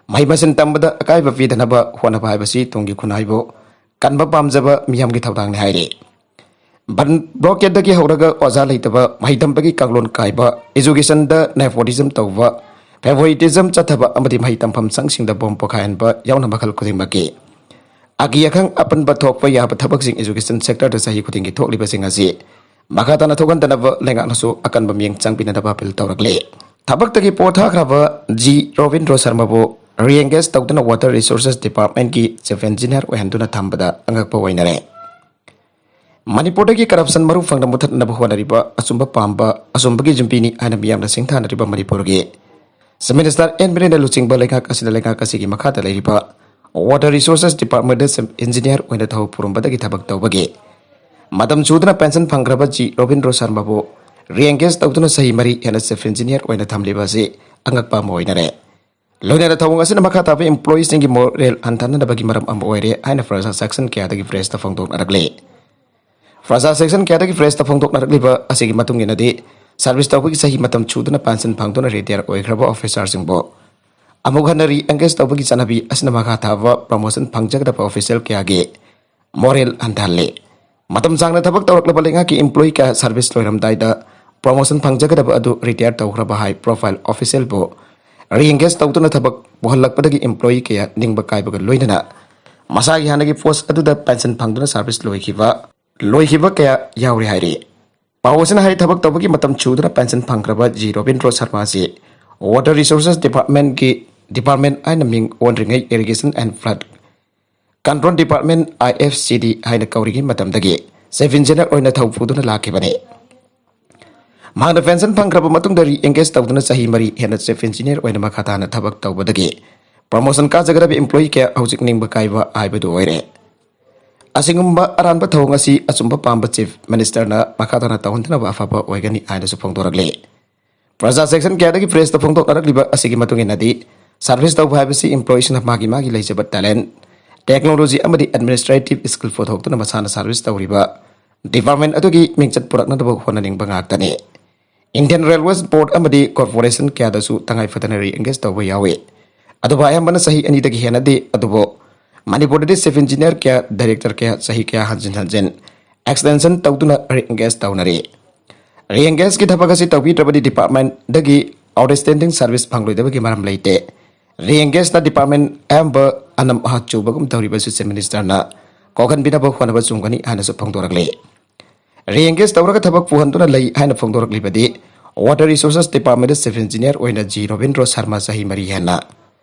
ꯃꯍꯩ ꯃꯁꯤꯡ ꯇꯝꯕꯗ ꯑꯀꯥꯏꯕ ꯄꯤꯗꯅꯕ ꯍꯣꯠꯅꯕ ꯍꯥꯏꯕꯁꯤ ꯇꯨꯡꯒꯤ ꯈꯨꯟꯅꯥꯏꯕꯨ ꯀꯟꯕ ꯄꯥꯝꯖꯕ ꯃꯤꯌꯥꯝꯒꯤ ꯊꯧꯗꯥꯡꯅꯤ ꯍꯥꯏꯔꯤ꯫ ꯕꯟ ꯕ꯭ꯂꯣꯀꯦꯠꯇꯒꯤ ꯍꯧꯔꯒ ꯑꯣꯖꯥ ꯂꯩꯇꯕ, ꯃꯍꯩ ꯇꯝꯕꯒꯤ ꯀꯥꯡꯂꯣꯟ ꯀꯥꯏꯕ, educationꯗ nepotism ꯇꯧꯕ, favoritism ꯆꯠꯊꯕ ꯑꯃꯗꯤ ꯃꯍꯩ ꯇꯝꯐꯝ ꯁꯪꯁꯤꯡꯗ ꯕꯣꯝ ꯄꯣꯈꯥꯏꯍꯟꯕ ꯌꯥꯎꯅ ꯃꯈꯜ ꯈꯨꯗꯤꯡꯃꯛꯀꯤ ꯑꯀꯤ ꯑꯈꯪ ꯑꯄꯟꯕ ꯊꯣꯛꯄ ꯌꯥꯕ ꯊꯕꯛꯁꯤꯡ education sectorꯗ ꯆꯍꯤ ꯈꯨꯗꯤꯡꯒꯤ ꯊꯣꯛꯂꯤꯕꯁꯤꯡ ꯑꯁꯤ ꯃꯈꯥ ꯇꯥꯅ ꯊꯣꯛꯍꯟꯗꯅꯕ ꯂꯩꯉꯥꯛꯅꯁꯨ ꯑꯀꯟꯕ ꯃꯤꯠꯌꯦꯡ ꯆꯪꯕꯤꯅꯅꯕ appeal ꯇꯧꯔꯛꯂꯤ꯫ ꯊꯕꯛꯇꯒꯤ ꯄꯣꯊꯥꯈ꯭ꯔꯕ ꯖꯤ ꯔꯣꯕꯤꯟꯗ꯭ꯔꯣ ꯁꯔꯃꯕꯨ re-engage ꯇꯧꯗꯨꯅ Water Resources Departmentꯀꯤ Chief Engineer ꯑꯣꯏꯍꯟꯗꯨꯅ ꯊꯝꯕꯗ ꯑꯉꯛꯄ ꯑꯣꯏꯅꯔꯦ꯫ ꯃꯅꯤꯄꯨꯔꯗꯒꯤ corruption ꯃꯔꯨ ꯐꯪꯅ ꯃꯨꯊꯠꯅꯕ ꯍꯣꯠꯅꯔꯤꯕ ꯑꯆꯨꯝꯕ ꯄꯥꯝꯕ, ꯑꯆꯨꯝꯕꯒꯤ ꯌꯨꯝꯕꯤꯅꯤ ꯍꯥꯏꯅ ꯃꯤꯌꯥꯝꯅ ꯁꯤꯡꯊꯥꯅꯔꯤꯕ ꯃꯅꯤꯄꯨꯔꯒꯤ Chief Minister ꯑꯦꯟ ꯕꯤꯔꯦꯟꯅ ꯂꯨꯆꯤꯡꯕ ꯂꯩꯉꯥꯛ ꯑꯁꯤꯅ ꯂꯩꯉꯥꯛ ꯑꯁꯤꯒꯤ ꯃꯈꯥꯗ ꯂꯩꯔꯤꯕ Water Resources Departmentꯗ Chief Engineer ꯑꯣꯏꯅ ꯊꯕꯛ ꯄꯨꯔꯝꯕꯗꯒꯤ ꯊꯕꯛ ꯇꯧꯕꯒꯤ ꯃꯇꯝ ꯁꯨꯗꯅ pension ꯐꯪꯈ꯭ꯔꯕ ꯖꯤ ꯔꯣꯕꯤꯟꯗ꯭ꯔꯣ ꯁꯔꯃꯕꯨ re-engage ꯇꯧꯗꯨꯅ ꯆꯍꯤ ꯃꯔꯤ ꯍꯦꯟꯅ Chief Engineer ꯑꯣꯏꯅ ꯊꯝꯂꯤꯕ ꯑꯁꯤ ꯑꯉꯛꯄ ꯑꯃ ꯑꯣꯏꯅꯔꯦ꯫ ꯂꯣꯏꯅꯅ ꯊꯧꯑꯣꯡ ꯑꯁꯤꯅ ꯃꯈꯥ ꯇꯥꯕ employeeꯁꯤꯡꯒꯤ morale ꯍꯟꯊꯍꯟꯅꯕꯒꯤ ꯃꯔꯝ ꯑꯃ ꯑꯣꯏꯔꯦ ꯍꯥꯏꯅ ꯄ꯭ꯔꯖꯥ section ꯀꯌꯥꯗꯒꯤ pressꯇ ꯐꯣꯡꯗꯣꯛꯅꯔꯛꯂꯤ꯫ ꯄ꯭ꯔꯖꯥ section ꯀꯌꯥꯗꯒꯤ pressꯇ ꯐꯣꯡꯗꯣꯛꯅꯔꯛꯂꯤꯕ ꯑꯁꯤꯒꯤ ꯃꯇꯨꯡ ꯏꯟꯅꯗꯤ, service ꯇꯧꯕꯒꯤ ꯆꯍꯤ ꯃꯇꯝ ꯁꯨꯗꯅ pension ꯐꯪꯗꯨꯅ retire ꯑꯣꯏꯈ꯭ꯔꯕ officerꯁꯤꯡꯕꯨ ꯑꯃꯨꯛ ꯍꯟꯅ re-engage ꯇꯧꯕꯒꯤ ꯆꯠꯅꯕꯤ ꯑꯁꯤꯅ ꯃꯈꯥ ꯊꯥꯕ promotion ꯐꯪꯖꯒꯗꯕ official ꯀꯌꯥꯒꯤ morale ꯍꯟꯊꯍꯜꯂꯤ꯫ ꯃꯇꯝ ꯁꯥꯡꯅ ꯊꯕꯛ ꯇꯧꯔꯛꯂꯕ ꯂꯩꯉꯥꯛꯀꯤ employee ꯀꯌꯥ service ꯂꯣꯏꯔꯝꯗꯥꯏꯗ promotion ꯐꯪꯖꯒꯗꯕ ꯑꯗꯨ retire ꯇꯧꯈ꯭ꯔꯕ high profile officialꯕꯨ re-engage ꯇꯧꯗꯨꯅ ꯊꯕꯛ ꯄꯨꯍꯜꯂꯛꯄꯗꯒꯤ employee ꯀꯌꯥ ꯅꯤꯡꯕ ꯀꯥꯏꯕꯒ ꯂꯣꯏꯅꯅ ꯃꯁꯥꯒꯤ ꯍꯥꯟꯅꯒꯤ ꯄꯣꯁ ꯑꯗꯨꯗ ꯄꯦꯟꯁꯟ ꯐꯪꯗꯨꯅ ꯁꯥꯔꯚꯤꯁ ꯂꯣꯏꯈꯤꯕ, ꯂꯣꯏꯈꯤꯕ ꯀꯌꯥ ꯌꯥꯎꯔꯤ ꯍꯥꯏꯔꯤ꯫ ꯄꯥꯎ ꯑꯁꯤꯅ ꯍꯥꯏ, ꯊꯕꯛ ꯇꯧꯕꯒꯤ ꯃꯇꯝ ꯁꯨꯗꯨꯅ ꯄꯦꯟꯁꯟ ꯐꯪꯈ꯭ꯔꯕ ꯖꯤ ꯔꯣꯕꯤꯟꯗ꯭ꯔꯣ ꯁꯔꯃꯥ ꯑꯁꯤ Water Resources Department ꯀꯤ department ꯍꯥꯏꯅ ꯃꯤꯡ ꯑꯣꯟꯗ꯭ꯔꯤꯉꯩ Irrigation and Flood Control Department, I F C D ꯍꯥꯏꯅ ꯀꯧꯔꯤꯉꯩ ꯃꯇꯝꯗꯒꯤ ꯆꯤꯐ ꯏꯟꯖꯤꯅꯤꯌꯔ ꯑꯣꯏꯅ ꯊꯧ ꯄꯨꯗꯨꯅ ꯂꯥꯛꯈꯤꯕꯅꯤ꯫ ꯃꯍꯥꯛꯅ ꯄꯦꯟꯁꯟ ꯐꯪꯈ꯭ꯔꯕ ꯃꯇꯨꯡꯗ ꯔꯤ ꯑꯦꯡꯒꯦꯖ ꯇꯧꯗꯨꯅ ꯆꯍꯤ ꯃꯔꯤ ꯍꯦꯟꯅ ꯆꯤꯐ ꯏꯟꯖꯤꯅꯤꯌꯔ ꯑꯣꯏꯅ ꯃꯈꯥ ꯇꯥꯅ ꯊꯕꯛ ꯇꯧꯕꯗꯒꯤ ꯄ꯭ꯔꯃꯣꯁꯟ ꯀꯥꯖꯒꯗꯕ ꯏꯝꯄ꯭ꯂꯣꯌꯤ ꯀꯌꯥ ꯍꯧꯖꯤꯛ ꯅꯤꯡꯕ ꯀꯥꯏꯕ ꯍꯥꯏꯕꯗꯨ ꯑꯣꯏꯔꯦ꯫ ꯑꯁꯤꯒꯨꯝꯕ ꯑꯔꯥꯟꯕ ꯊꯧꯑꯣꯡ ꯑꯁꯤ ꯑꯆꯨꯝꯕ ꯄꯥꯝꯕ ꯆꯤꯐ ꯃꯤꯅꯤꯁꯇꯔꯅ ꯃꯈꯥ ꯇꯥꯅ ꯇꯧꯍꯟꯗꯅꯕ ꯑꯐꯕ ꯑꯣꯏꯒꯅꯤ ꯍꯥꯏꯅꯁꯨ ꯐꯣꯡꯗꯣꯔꯛꯂꯤ꯫ ꯄ꯭ꯔꯖꯥ ꯁꯦꯛꯁꯟ ꯀꯌꯥꯗꯒꯤ ꯄ꯭ꯔꯦꯁꯇ ꯐꯣꯡꯗꯣꯛꯅꯔꯛꯂꯤꯕ ꯑꯁꯤꯒꯤ ꯃꯇꯨꯡ ꯏꯟꯅꯗꯤ, ꯁꯥꯔꯚꯤꯁ ꯇꯧꯕ ꯍꯥꯏꯕꯁꯤ ꯏꯝꯄ꯭ꯂꯣꯌꯤꯁꯤꯡꯅ ꯃꯥꯒꯤ ꯃꯥꯒꯤ ꯂꯩꯖꯕ ꯇꯦꯂꯦꯟ, ꯇꯦꯛꯅꯣꯂꯣꯖꯤ ꯑꯃꯗꯤ ꯑꯦꯗꯃꯤꯅꯤꯁꯇ꯭ꯔꯦꯇꯤꯚ ꯁ꯭ꯀꯤꯜ ꯄꯨꯊꯣꯛꯇꯨꯅ ꯃꯁꯥꯅ ꯁꯥꯔꯚꯤꯁ ꯇꯧꯔꯤꯕ ꯗꯤꯄꯥꯔꯠꯃꯦꯟ ꯑꯗꯨꯒꯤ ꯃꯤꯡꯆꯠ ꯄꯨꯔꯛꯅꯅꯕ ꯍꯣꯠꯅꯅꯤꯡꯕ ꯉꯥꯛꯇꯅꯤ꯫ ꯏꯟꯗꯤꯌꯟ ꯔꯦꯜꯋꯦꯁ ꯕꯣꯔꯗ ꯑꯃꯗꯤ ꯀꯣꯔꯄꯣꯔꯦꯁꯟ ꯀꯌꯥꯗꯁꯨ ꯇꯉꯥꯏ ꯐꯗꯅ ꯔꯤ ꯑꯦꯡꯒꯦꯖ ꯇꯧꯕ ꯌꯥꯎꯏ꯫ ꯑꯗꯨꯕꯨ ꯑꯌꯥꯝꯕꯅ ꯆꯍꯤ ꯑꯅꯤꯗꯒꯤ ꯍꯦꯟꯅꯗꯤ꯫ ꯑꯗꯨꯕꯨ ꯃꯅꯤꯄꯨꯔꯗꯗꯤ ꯆꯤꯐ ꯏꯟꯖꯤꯅꯤꯌꯔ ꯀꯌꯥ, ꯗꯥꯏꯔꯦꯛꯇꯔ ꯀꯌꯥ ꯆꯍꯤ ꯀꯌꯥ ꯍꯟꯖꯤꯟ ꯍꯟꯖꯤꯟ ꯑꯦꯛꯁꯇꯦꯟꯁꯟ ꯇꯧꯗꯨꯅ ꯔꯤ ꯑꯦꯡꯒꯦꯖ ꯇꯧꯅꯔꯤ꯫ ꯔꯤ ꯑꯦꯡꯒꯦꯖꯀꯤ ꯊꯕꯛ ꯑꯁꯤ ꯇꯧꯕꯤꯗ꯭ꯔꯕꯗꯤ ꯗꯤꯄꯥꯔꯠꯃꯦꯟꯗꯒꯤ ꯑꯥꯎꯠꯁ꯭ꯇꯦꯟꯗꯤꯡ ꯁꯥꯔꯚꯤꯁ ꯐꯪꯂꯣꯏꯗꯕꯒꯤ ꯃꯔꯝ ꯂꯩꯇꯦ꯫ ꯔꯤ ꯑꯦꯡꯒꯦꯖꯅ ꯗꯤꯄꯥꯔꯠꯃꯦꯟ ꯑꯌꯥꯝꯕ ꯑꯅꯝ ꯑꯍꯥ ꯆꯨꯕꯒꯨꯝ ꯇꯧꯔꯤꯕꯁꯨ ꯆꯤꯐ ꯃꯤꯅꯤꯁꯇꯔꯅ ꯀꯣꯛꯍꯟꯕꯤꯅꯕ ꯍꯣꯠꯅꯕ ꯆꯨꯝꯒꯅꯤ ꯍꯥꯏꯅꯁꯨ ꯐꯣꯡꯗꯣꯔꯛꯂꯤ꯫ ꯔꯤ ꯑꯦꯡꯒꯦꯖ ꯇꯧꯔꯒ ꯊꯕꯛ ꯄꯨꯍꯟꯗꯨꯅ ꯂꯩ ꯍꯥꯏꯅ ꯐꯣꯡꯗꯣꯔꯛꯂꯤꯕꯗꯤ ꯋꯥꯇꯔ ꯔꯤꯁꯣꯔꯁꯦꯁ ꯗꯤꯄꯥꯔꯠꯃꯦꯟꯗ ꯆꯤꯐ ꯏꯟꯖꯤꯅꯤꯌꯔ ꯑꯣꯏꯅ ꯖꯤ ꯔꯣꯕꯤꯟꯗ꯭ꯔꯣ ꯁꯔꯃ ꯆꯍꯤ ꯃꯔꯤ ꯍꯦꯟꯅ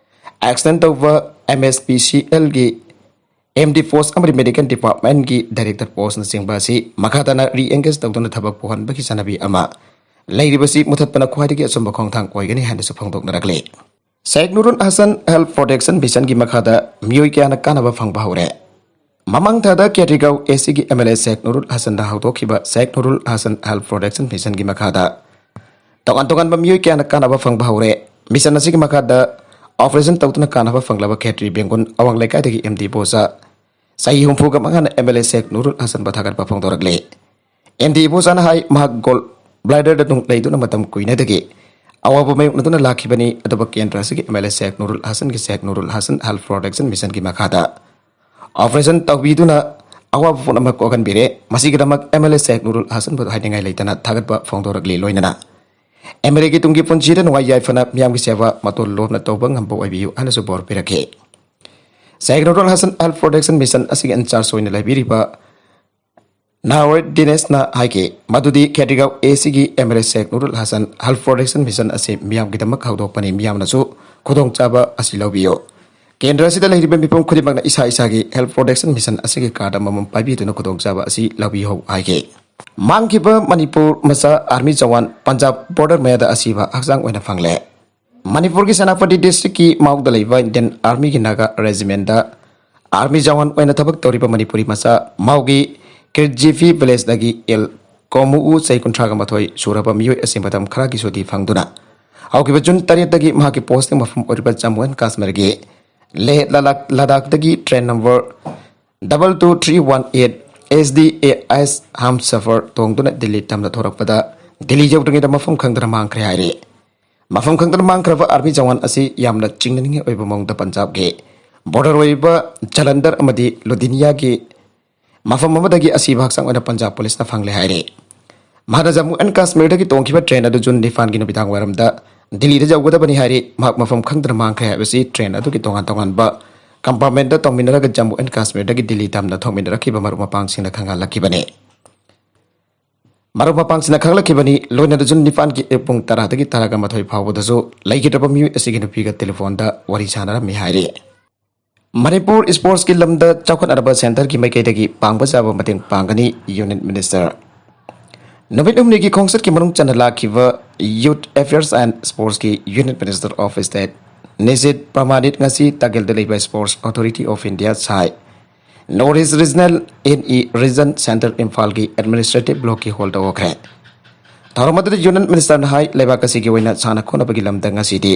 ꯑꯦꯛꯁꯇꯦꯟ ꯇꯧꯕ ꯑꯦꯝ ꯑꯦꯁ ꯄꯤ ꯁꯤ ꯑꯦꯜꯒꯤ ꯑꯦꯝ ꯗꯤ ꯄꯣꯁ ꯑꯃꯗꯤ ꯃꯦꯗꯤꯀꯦꯜ ꯗꯤꯄꯥꯔꯠꯃꯦꯟꯒꯤ ꯗꯥꯏꯔꯦꯛꯇꯔ ꯄꯣꯁꯅꯆꯤꯡꯕ ꯑꯁꯤ ꯃꯈꯥ ꯇꯥꯅ ꯔꯤ ꯑꯦꯡꯒꯦꯖ ꯇꯧꯗꯨꯅ ꯊꯕꯛ ꯄꯨꯍꯟꯕꯒꯤ ꯆꯠꯅꯕꯤ ꯑꯃ ꯂꯩꯔꯤꯕꯁꯤ ꯃꯨꯊꯠꯄꯅ ꯈ꯭ꯋꯥꯏꯗꯒꯤ ꯑꯆꯨꯝꯕ ꯈꯣꯡꯊꯥꯡ ꯑꯣꯏꯒꯅꯤ ꯍꯥꯏꯅꯁꯨ ꯐꯣꯡꯗꯣꯛꯅꯔꯛꯂꯤ꯫ ꯁꯦꯈ ꯅꯨꯔꯨꯜ ꯍꯁꯟ ꯍꯦꯜꯊ ꯄ꯭ꯔꯣꯇꯦꯛꯁꯟ ꯃꯤꯁꯟꯒꯤ ꯃꯈꯥꯗ ꯃꯤꯑꯣꯏ ꯀꯌꯥꯅ ꯀꯥꯟꯅꯕ ꯐꯪꯕ ꯍꯧꯔꯦ꯫ ꯃꯃꯥꯡ ꯊꯥꯗ ꯀꯦꯇ꯭ꯔꯤꯒꯥꯎ ꯑꯦ ꯁꯤꯒꯤ M L A Sheikh Nurul ꯍꯁꯟꯅ ꯍꯧꯗꯣꯛꯈꯤꯕ ꯁꯦꯈ ꯅꯨꯔꯨꯜ ꯍꯁꯟ ꯍꯦꯜꯊ ꯄ꯭ꯔꯣꯇꯦꯛꯁꯟ ꯃꯤꯁꯟꯒꯤ ꯃꯈꯥꯗ ꯇꯣꯉꯥꯟ ꯇꯣꯉꯥꯟꯕ ꯃꯤꯑꯣꯏ ꯀꯌꯥꯅ ꯀꯥꯟꯅꯕ ꯐꯪꯕ ꯍꯧꯔꯦ꯫ ꯃꯤꯁꯟ ꯑꯁꯤꯒꯤ ꯃꯈꯥꯗ ꯑꯣꯄꯔꯦꯁꯟ ꯇꯧꯗꯨꯅ ꯀꯥꯟꯅꯕ ꯐꯪꯂꯕ ꯈꯦꯇ꯭ꯔꯤ ꯕꯦꯡꯒꯨꯟ ꯑꯋꯥꯡ ꯂꯩꯀꯥꯏꯗꯒꯤ ꯑꯦꯝ ꯗꯤ ꯕꯣꯁꯥ ꯆꯍꯤ ꯍꯨꯝꯐꯨꯒ ꯃꯉꯥꯅ ꯑꯦꯝ ꯑꯦꯜ ꯑꯦ ꯁꯦꯈ ꯅꯨꯔꯨꯜ ꯍꯁꯟꯕꯨ ꯊꯥꯒꯠꯄ ꯐꯣꯡꯗꯣꯔꯛꯂꯤ꯫ ꯑꯦꯝ ꯗꯤ ꯕꯣꯁꯥꯅ ꯍꯥꯏ, ꯃꯍꯥꯛ ꯒꯣꯜ ꯕ꯭ꯂꯥꯏꯗꯔꯗ ꯅꯨꯡ ꯂꯩꯗꯨꯅ ꯃꯇꯝ ꯀꯨꯏꯅꯗꯒꯤ ꯑꯋꯥꯕ ꯃꯥꯌꯣꯛꯅꯗꯨꯅ ꯂꯥꯛꯈꯤꯕꯅꯤ꯫ ꯑꯗꯨꯕꯨ ꯀꯦꯟꯗ꯭ꯔ ꯑꯁꯤꯒꯤ M L A Sheikh Nurul ꯍꯁꯟꯒꯤ ꯁꯦꯈ ꯅꯨꯔꯨꯜ ꯍꯁꯟ ꯍꯦꯜꯊ ꯄ꯭ꯔꯣꯇꯦꯛꯁꯟ ꯃꯤꯁꯟꯒꯤ ꯃꯈꯥꯗ ꯑꯣꯄꯔꯦꯁꯟ ꯇꯧꯕꯤꯗꯨꯅ ꯑꯋꯥꯕ ꯄꯨꯝꯅꯃꯛ ꯀꯣꯛꯍꯟꯕꯤꯔꯦ꯫ ꯃꯁꯤꯒꯤꯗꯃꯛ ꯑꯦꯝ ꯑꯦꯜ ꯑꯦ ꯁꯦꯈ ꯅꯨꯔꯨꯜ ꯍꯁꯟꯕꯨ ꯍꯥꯏꯅꯤꯡꯉꯥꯏ ꯂꯩꯇꯅ ꯊꯥꯒꯠꯄ ꯐꯣꯡꯗꯣꯔꯛꯂꯤ꯫ ꯂꯣꯏꯅꯅ ꯑꯦꯝ ꯑꯦꯜ ꯑꯦꯒꯤ ꯇꯨꯡꯒꯤ ꯄꯨꯟꯁꯤꯗ ꯅꯨꯡꯉꯥꯏ ꯌꯥꯏꯐꯅ ꯃꯤꯌꯥꯝꯒꯤ ꯁꯦꯕꯥ ꯃꯇꯣꯟ ꯂꯣꯝꯅ ꯇꯧꯕ ꯉꯝꯕ ꯑꯣꯏꯕꯤꯌꯨ ꯍꯥꯏꯅꯁꯨ ꯕꯣꯔ ꯄꯤꯔꯛꯈꯤ꯫ Sheikh Nurul Hasan health protection mission ꯑꯁꯤꯒꯤ ꯏꯟꯆꯥꯔꯖ ꯑꯣꯏꯅ ꯂꯩꯕꯤꯔꯤꯕ ꯅꯥꯋꯔ ꯗꯤꯅꯦꯁꯅ ꯍꯥꯏꯈꯤ ꯃꯗꯨꯗꯤ ꯈꯦꯗ꯭ꯔꯤꯒꯥꯎ ꯑꯦꯁꯤꯒꯤ M L A Sheikh Nurul Hasan health protection mission ꯑꯁꯤ ꯃꯤꯌꯥꯝꯒꯤꯗꯃꯛ ꯍꯧꯗꯣꯛꯄꯅꯤ, ꯃꯤꯌꯥꯝꯅꯁꯨ ꯈꯨꯗꯣꯡꯆꯥꯕ ꯑꯁꯤ ꯂꯧꯕꯤꯌꯨ꯫ ꯀꯦꯟꯗ꯭ꯔ ꯑꯁꯤꯗ ꯂꯩꯔꯤꯕ ꯃꯤꯄꯨꯝ ꯈꯨꯗꯤꯡꯃꯛꯅ ꯏꯁꯥ ꯏꯁꯥꯒꯤ ꯍꯦꯜꯊ ꯄ꯭ꯔꯣꯇꯦꯛꯁꯟ ꯃꯤꯁꯟ ꯑꯁꯤꯒꯤ ꯀꯥꯔꯗ ꯑꯃꯃꯝ ꯄꯥꯏꯕꯤꯗꯨꯅ ꯈꯨꯗꯣꯡꯆꯥꯕ ꯑꯁꯤ ꯂꯧꯕꯤꯍꯧ ꯍꯥꯏꯈꯤ꯫ ꯃꯥꯡꯈꯤꯕ ꯃꯅꯤꯄꯨꯔ ꯃꯆꯥ ꯑꯥꯔꯃꯤ ꯖꯋꯥꯟ ꯄꯟꯖꯥꯕ ꯕꯣꯔꯗꯔ ꯃꯌꯥꯗ ꯑꯁꯤꯕ ꯍꯛꯆꯥꯡ ꯑꯣꯏꯅ ꯐꯪꯂꯦ꯫ ꯃꯅꯤꯄꯨꯔꯒꯤ ꯁꯦꯅꯥꯄꯇꯤ ꯗꯤꯁꯇ꯭ꯔꯤꯛꯀꯤ ꯃꯥꯎꯗ ꯂꯩꯕ ꯏꯟꯗꯤꯌꯟ ꯑꯥꯔꯃꯤꯒꯤ ꯅꯥꯒꯥ ꯔꯦꯖꯤꯃꯦꯟꯗ ꯑꯥꯔꯃꯤ ꯖꯋꯥꯟ ꯑꯣꯏꯅ ꯊꯕꯛ ꯇꯧꯔꯤꯕ ꯃꯅꯤꯄꯨꯔꯤ ꯃꯆꯥ ꯃꯥꯎꯒꯤ ꯀꯤꯔꯖꯤꯐꯤ ꯚꯤꯂꯦꯖꯇꯒꯤ ꯑꯦꯜ ꯀꯣꯃꯨꯎ ꯆꯍꯤ ꯀꯨꯟꯊ꯭ꯔꯥꯒ ꯃꯥꯊꯣꯏ ꯁꯨꯔꯕ ꯃꯤꯑꯣꯏ ꯑꯁꯤ ꯃꯇꯝ ꯈꯔꯒꯤ ꯁꯨꯇꯤ ꯐꯪꯗꯨꯅ ꯍꯧꯈꯤꯕ ꯖꯨꯟ ꯇꯔꯦꯠꯇꯒꯤ ꯃꯍꯥꯛꯀꯤ ꯄꯣꯁꯇꯤꯡ ꯃꯐꯝ ꯑꯣꯏꯔꯤꯕ ꯖꯝꯃꯨ ꯑꯦꯟ ꯀꯥꯁꯃꯤꯔꯒꯤ ꯂꯦꯍ ꯂꯗꯥꯈ, ꯂꯗꯥꯈꯇꯒꯤ train number double two three one eight S D A S Hamsafar ꯇꯣꯡꯗꯨꯅ ꯗꯤꯜꯂꯤ ꯇꯝꯅ ꯊꯣꯔꯛꯄꯗ ꯗꯤꯜꯂꯤ ꯌꯧꯗ꯭ꯔꯤꯉꯩꯗ ꯃꯐꯝ ꯈꯪꯗꯅ ꯃꯥꯡꯈ꯭ꯔꯦ ꯍꯥꯏꯔꯤ꯫ ꯃꯐꯝ ꯈꯪꯗꯅ ꯃꯥꯡꯈ꯭ꯔꯕ ꯑꯥꯔꯃꯤ ꯖꯋꯥꯟ ꯑꯁꯤ ꯌꯥꯝꯅ ꯆꯤꯡꯅꯅꯤꯡꯉꯥꯏ ꯑꯣꯏꯕ ꯃꯑꯣꯡꯗ ꯄꯟꯖꯥꯕꯀꯤ ꯕꯣꯔꯗꯔ ꯑꯣꯏꯔꯤꯕ ꯖꯂꯟꯙꯔ ꯑꯃꯗꯤ ꯂꯨꯙꯤꯌꯥꯅꯥꯒꯤ ꯃꯐꯝ ꯑꯃꯗꯒꯤ ꯑꯁꯤꯕ ꯍꯛꯆꯥꯡ ꯑꯣꯏꯅ ꯄꯟꯖꯥꯕ ꯄꯨꯂꯤꯁꯅ ꯐꯪꯂꯦ ꯍꯥꯏꯔꯤ꯫ ꯃꯍꯥꯛꯅ ꯖꯝꯃꯨ ꯑꯦꯟ ꯀꯥꯁꯃꯤꯔꯗꯒꯤ ꯇꯣꯡꯈꯤꯕ ꯇ꯭ꯔꯦꯟ ꯑꯗꯨ ꯖꯨꯟ ꯅꯤꯄꯥꯟꯒꯤ ꯅꯨꯃꯤꯗꯥꯡ ꯋꯥꯏꯔꯝꯗ ꯗꯤꯜꯂꯤꯗ ꯌꯧꯒꯗꯕꯅꯤ ꯍꯥꯏꯔꯤ꯫ ꯃꯍꯥꯛ ꯃꯐꯝ ꯈꯪꯗꯅ ꯃꯥꯡꯈ꯭ꯔꯦ ꯍꯥꯏꯕꯁꯤ ꯇ꯭ꯔꯦꯟ ꯑꯗꯨꯒꯤ ꯇꯣꯉꯥꯟ ꯇꯣꯉꯥꯟꯕ ꯀꯝꯄꯥꯔꯠꯃꯦꯟꯗ ꯇꯣꯡꯃꯤꯟꯅꯔꯒ ꯖꯝꯃꯨ ꯑꯦꯟ ꯀꯥꯁꯃꯤꯔꯗꯒꯤ ꯗꯤꯜꯂꯤ ꯇꯝꯅ ꯊꯣꯛꯃꯤꯟꯅꯔꯛꯈꯤꯕ ꯃꯔꯨꯞ ꯃꯄꯥꯡꯁꯤꯡꯅ ꯈꯪꯍꯜꯂꯛꯈꯤꯕꯅꯤ꯫ ꯃꯔꯨꯞ ꯃꯄꯥꯡꯁꯤꯡꯅ ꯈꯪꯂꯛꯈꯤꯕꯅꯤ꯫ ꯂꯣꯏꯅꯅ ꯖꯨꯟ ꯅꯤꯄꯥꯟꯒꯤ ꯑꯌꯨꯛ ꯄꯨꯡ ꯇꯔꯥꯗꯒꯤ ꯇꯔꯥꯒ ꯃꯥꯊꯣꯏ ꯐꯥꯎꯕꯗꯁꯨ ꯂꯩꯈꯤꯗ꯭ꯔꯕ ꯃꯤꯑꯣꯏ ꯑꯁꯤꯒꯤ ꯅꯨꯄꯤꯒ ꯇꯦꯂꯤꯐꯣꯟꯗ ꯋꯥꯔꯤ ꯁꯥꯟꯅꯔꯝꯃꯤ ꯍꯥꯏꯔꯤ꯫ ꯃꯅꯤꯄꯨꯔ ꯁ꯭ꯄꯣꯔꯠꯁꯀꯤ ꯂꯝꯗ ꯆꯥꯎꯈꯠꯅꯅꯕ ꯁꯦꯟꯇꯔꯒꯤ ꯃꯥꯏꯀꯩꯗꯒꯤ ꯄꯥꯡꯕ ꯆꯥꯕ ꯃꯇꯦꯡ ꯄꯥꯡꯒꯅꯤ, ꯌꯨꯅꯤꯌꯟ ꯃꯤꯅꯤꯁꯇꯔ꯫ ꯅꯨꯃꯤꯠ ꯍꯨꯝꯅꯤꯒꯤ ꯈꯣꯡꯆꯠꯀꯤ ꯃꯅꯨꯡ ꯆꯟꯅ ꯂꯥꯛꯈꯤꯕ ꯌꯨꯊ ꯑꯦꯐꯤꯌꯔꯁ ꯑꯦꯟ ꯁ꯭ꯄꯣꯔꯠꯁꯀꯤ ꯌꯨꯅꯤꯌꯟ ꯃꯤꯅꯤꯁꯇꯔ ꯑꯣꯐꯤꯁꯇ ꯅꯤꯁꯤꯠ ꯄ꯭ꯔꯃꯥꯅꯤꯠ ꯉꯁꯤ ꯇꯥꯒꯦꯜꯗ ꯂꯩꯕ sports authority of India SAI north east regional N E region centre ꯏꯝꯐꯥꯜꯒꯤ ꯑꯦꯗꯃꯤꯅꯤꯁꯇ꯭ꯔꯦꯇꯤꯚ ꯕ꯭ꯂꯣꯛꯀꯤ ꯍꯣꯜꯗ ꯍꯧꯈ꯭ꯔꯦ꯫ ꯊꯧꯔꯝ ꯑꯗꯨꯗ ꯌꯨꯅꯤꯌꯟ ꯃꯤꯅꯤꯁꯇꯔꯅ ꯍꯥꯏ, ꯂꯩꯕꯥꯛ ꯑꯁꯤꯒꯤ ꯑꯣꯏꯅ ꯁꯥꯟꯅ ꯈꯣꯠꯅꯕꯒꯤ ꯂꯝꯗ ꯉꯁꯤꯗꯤ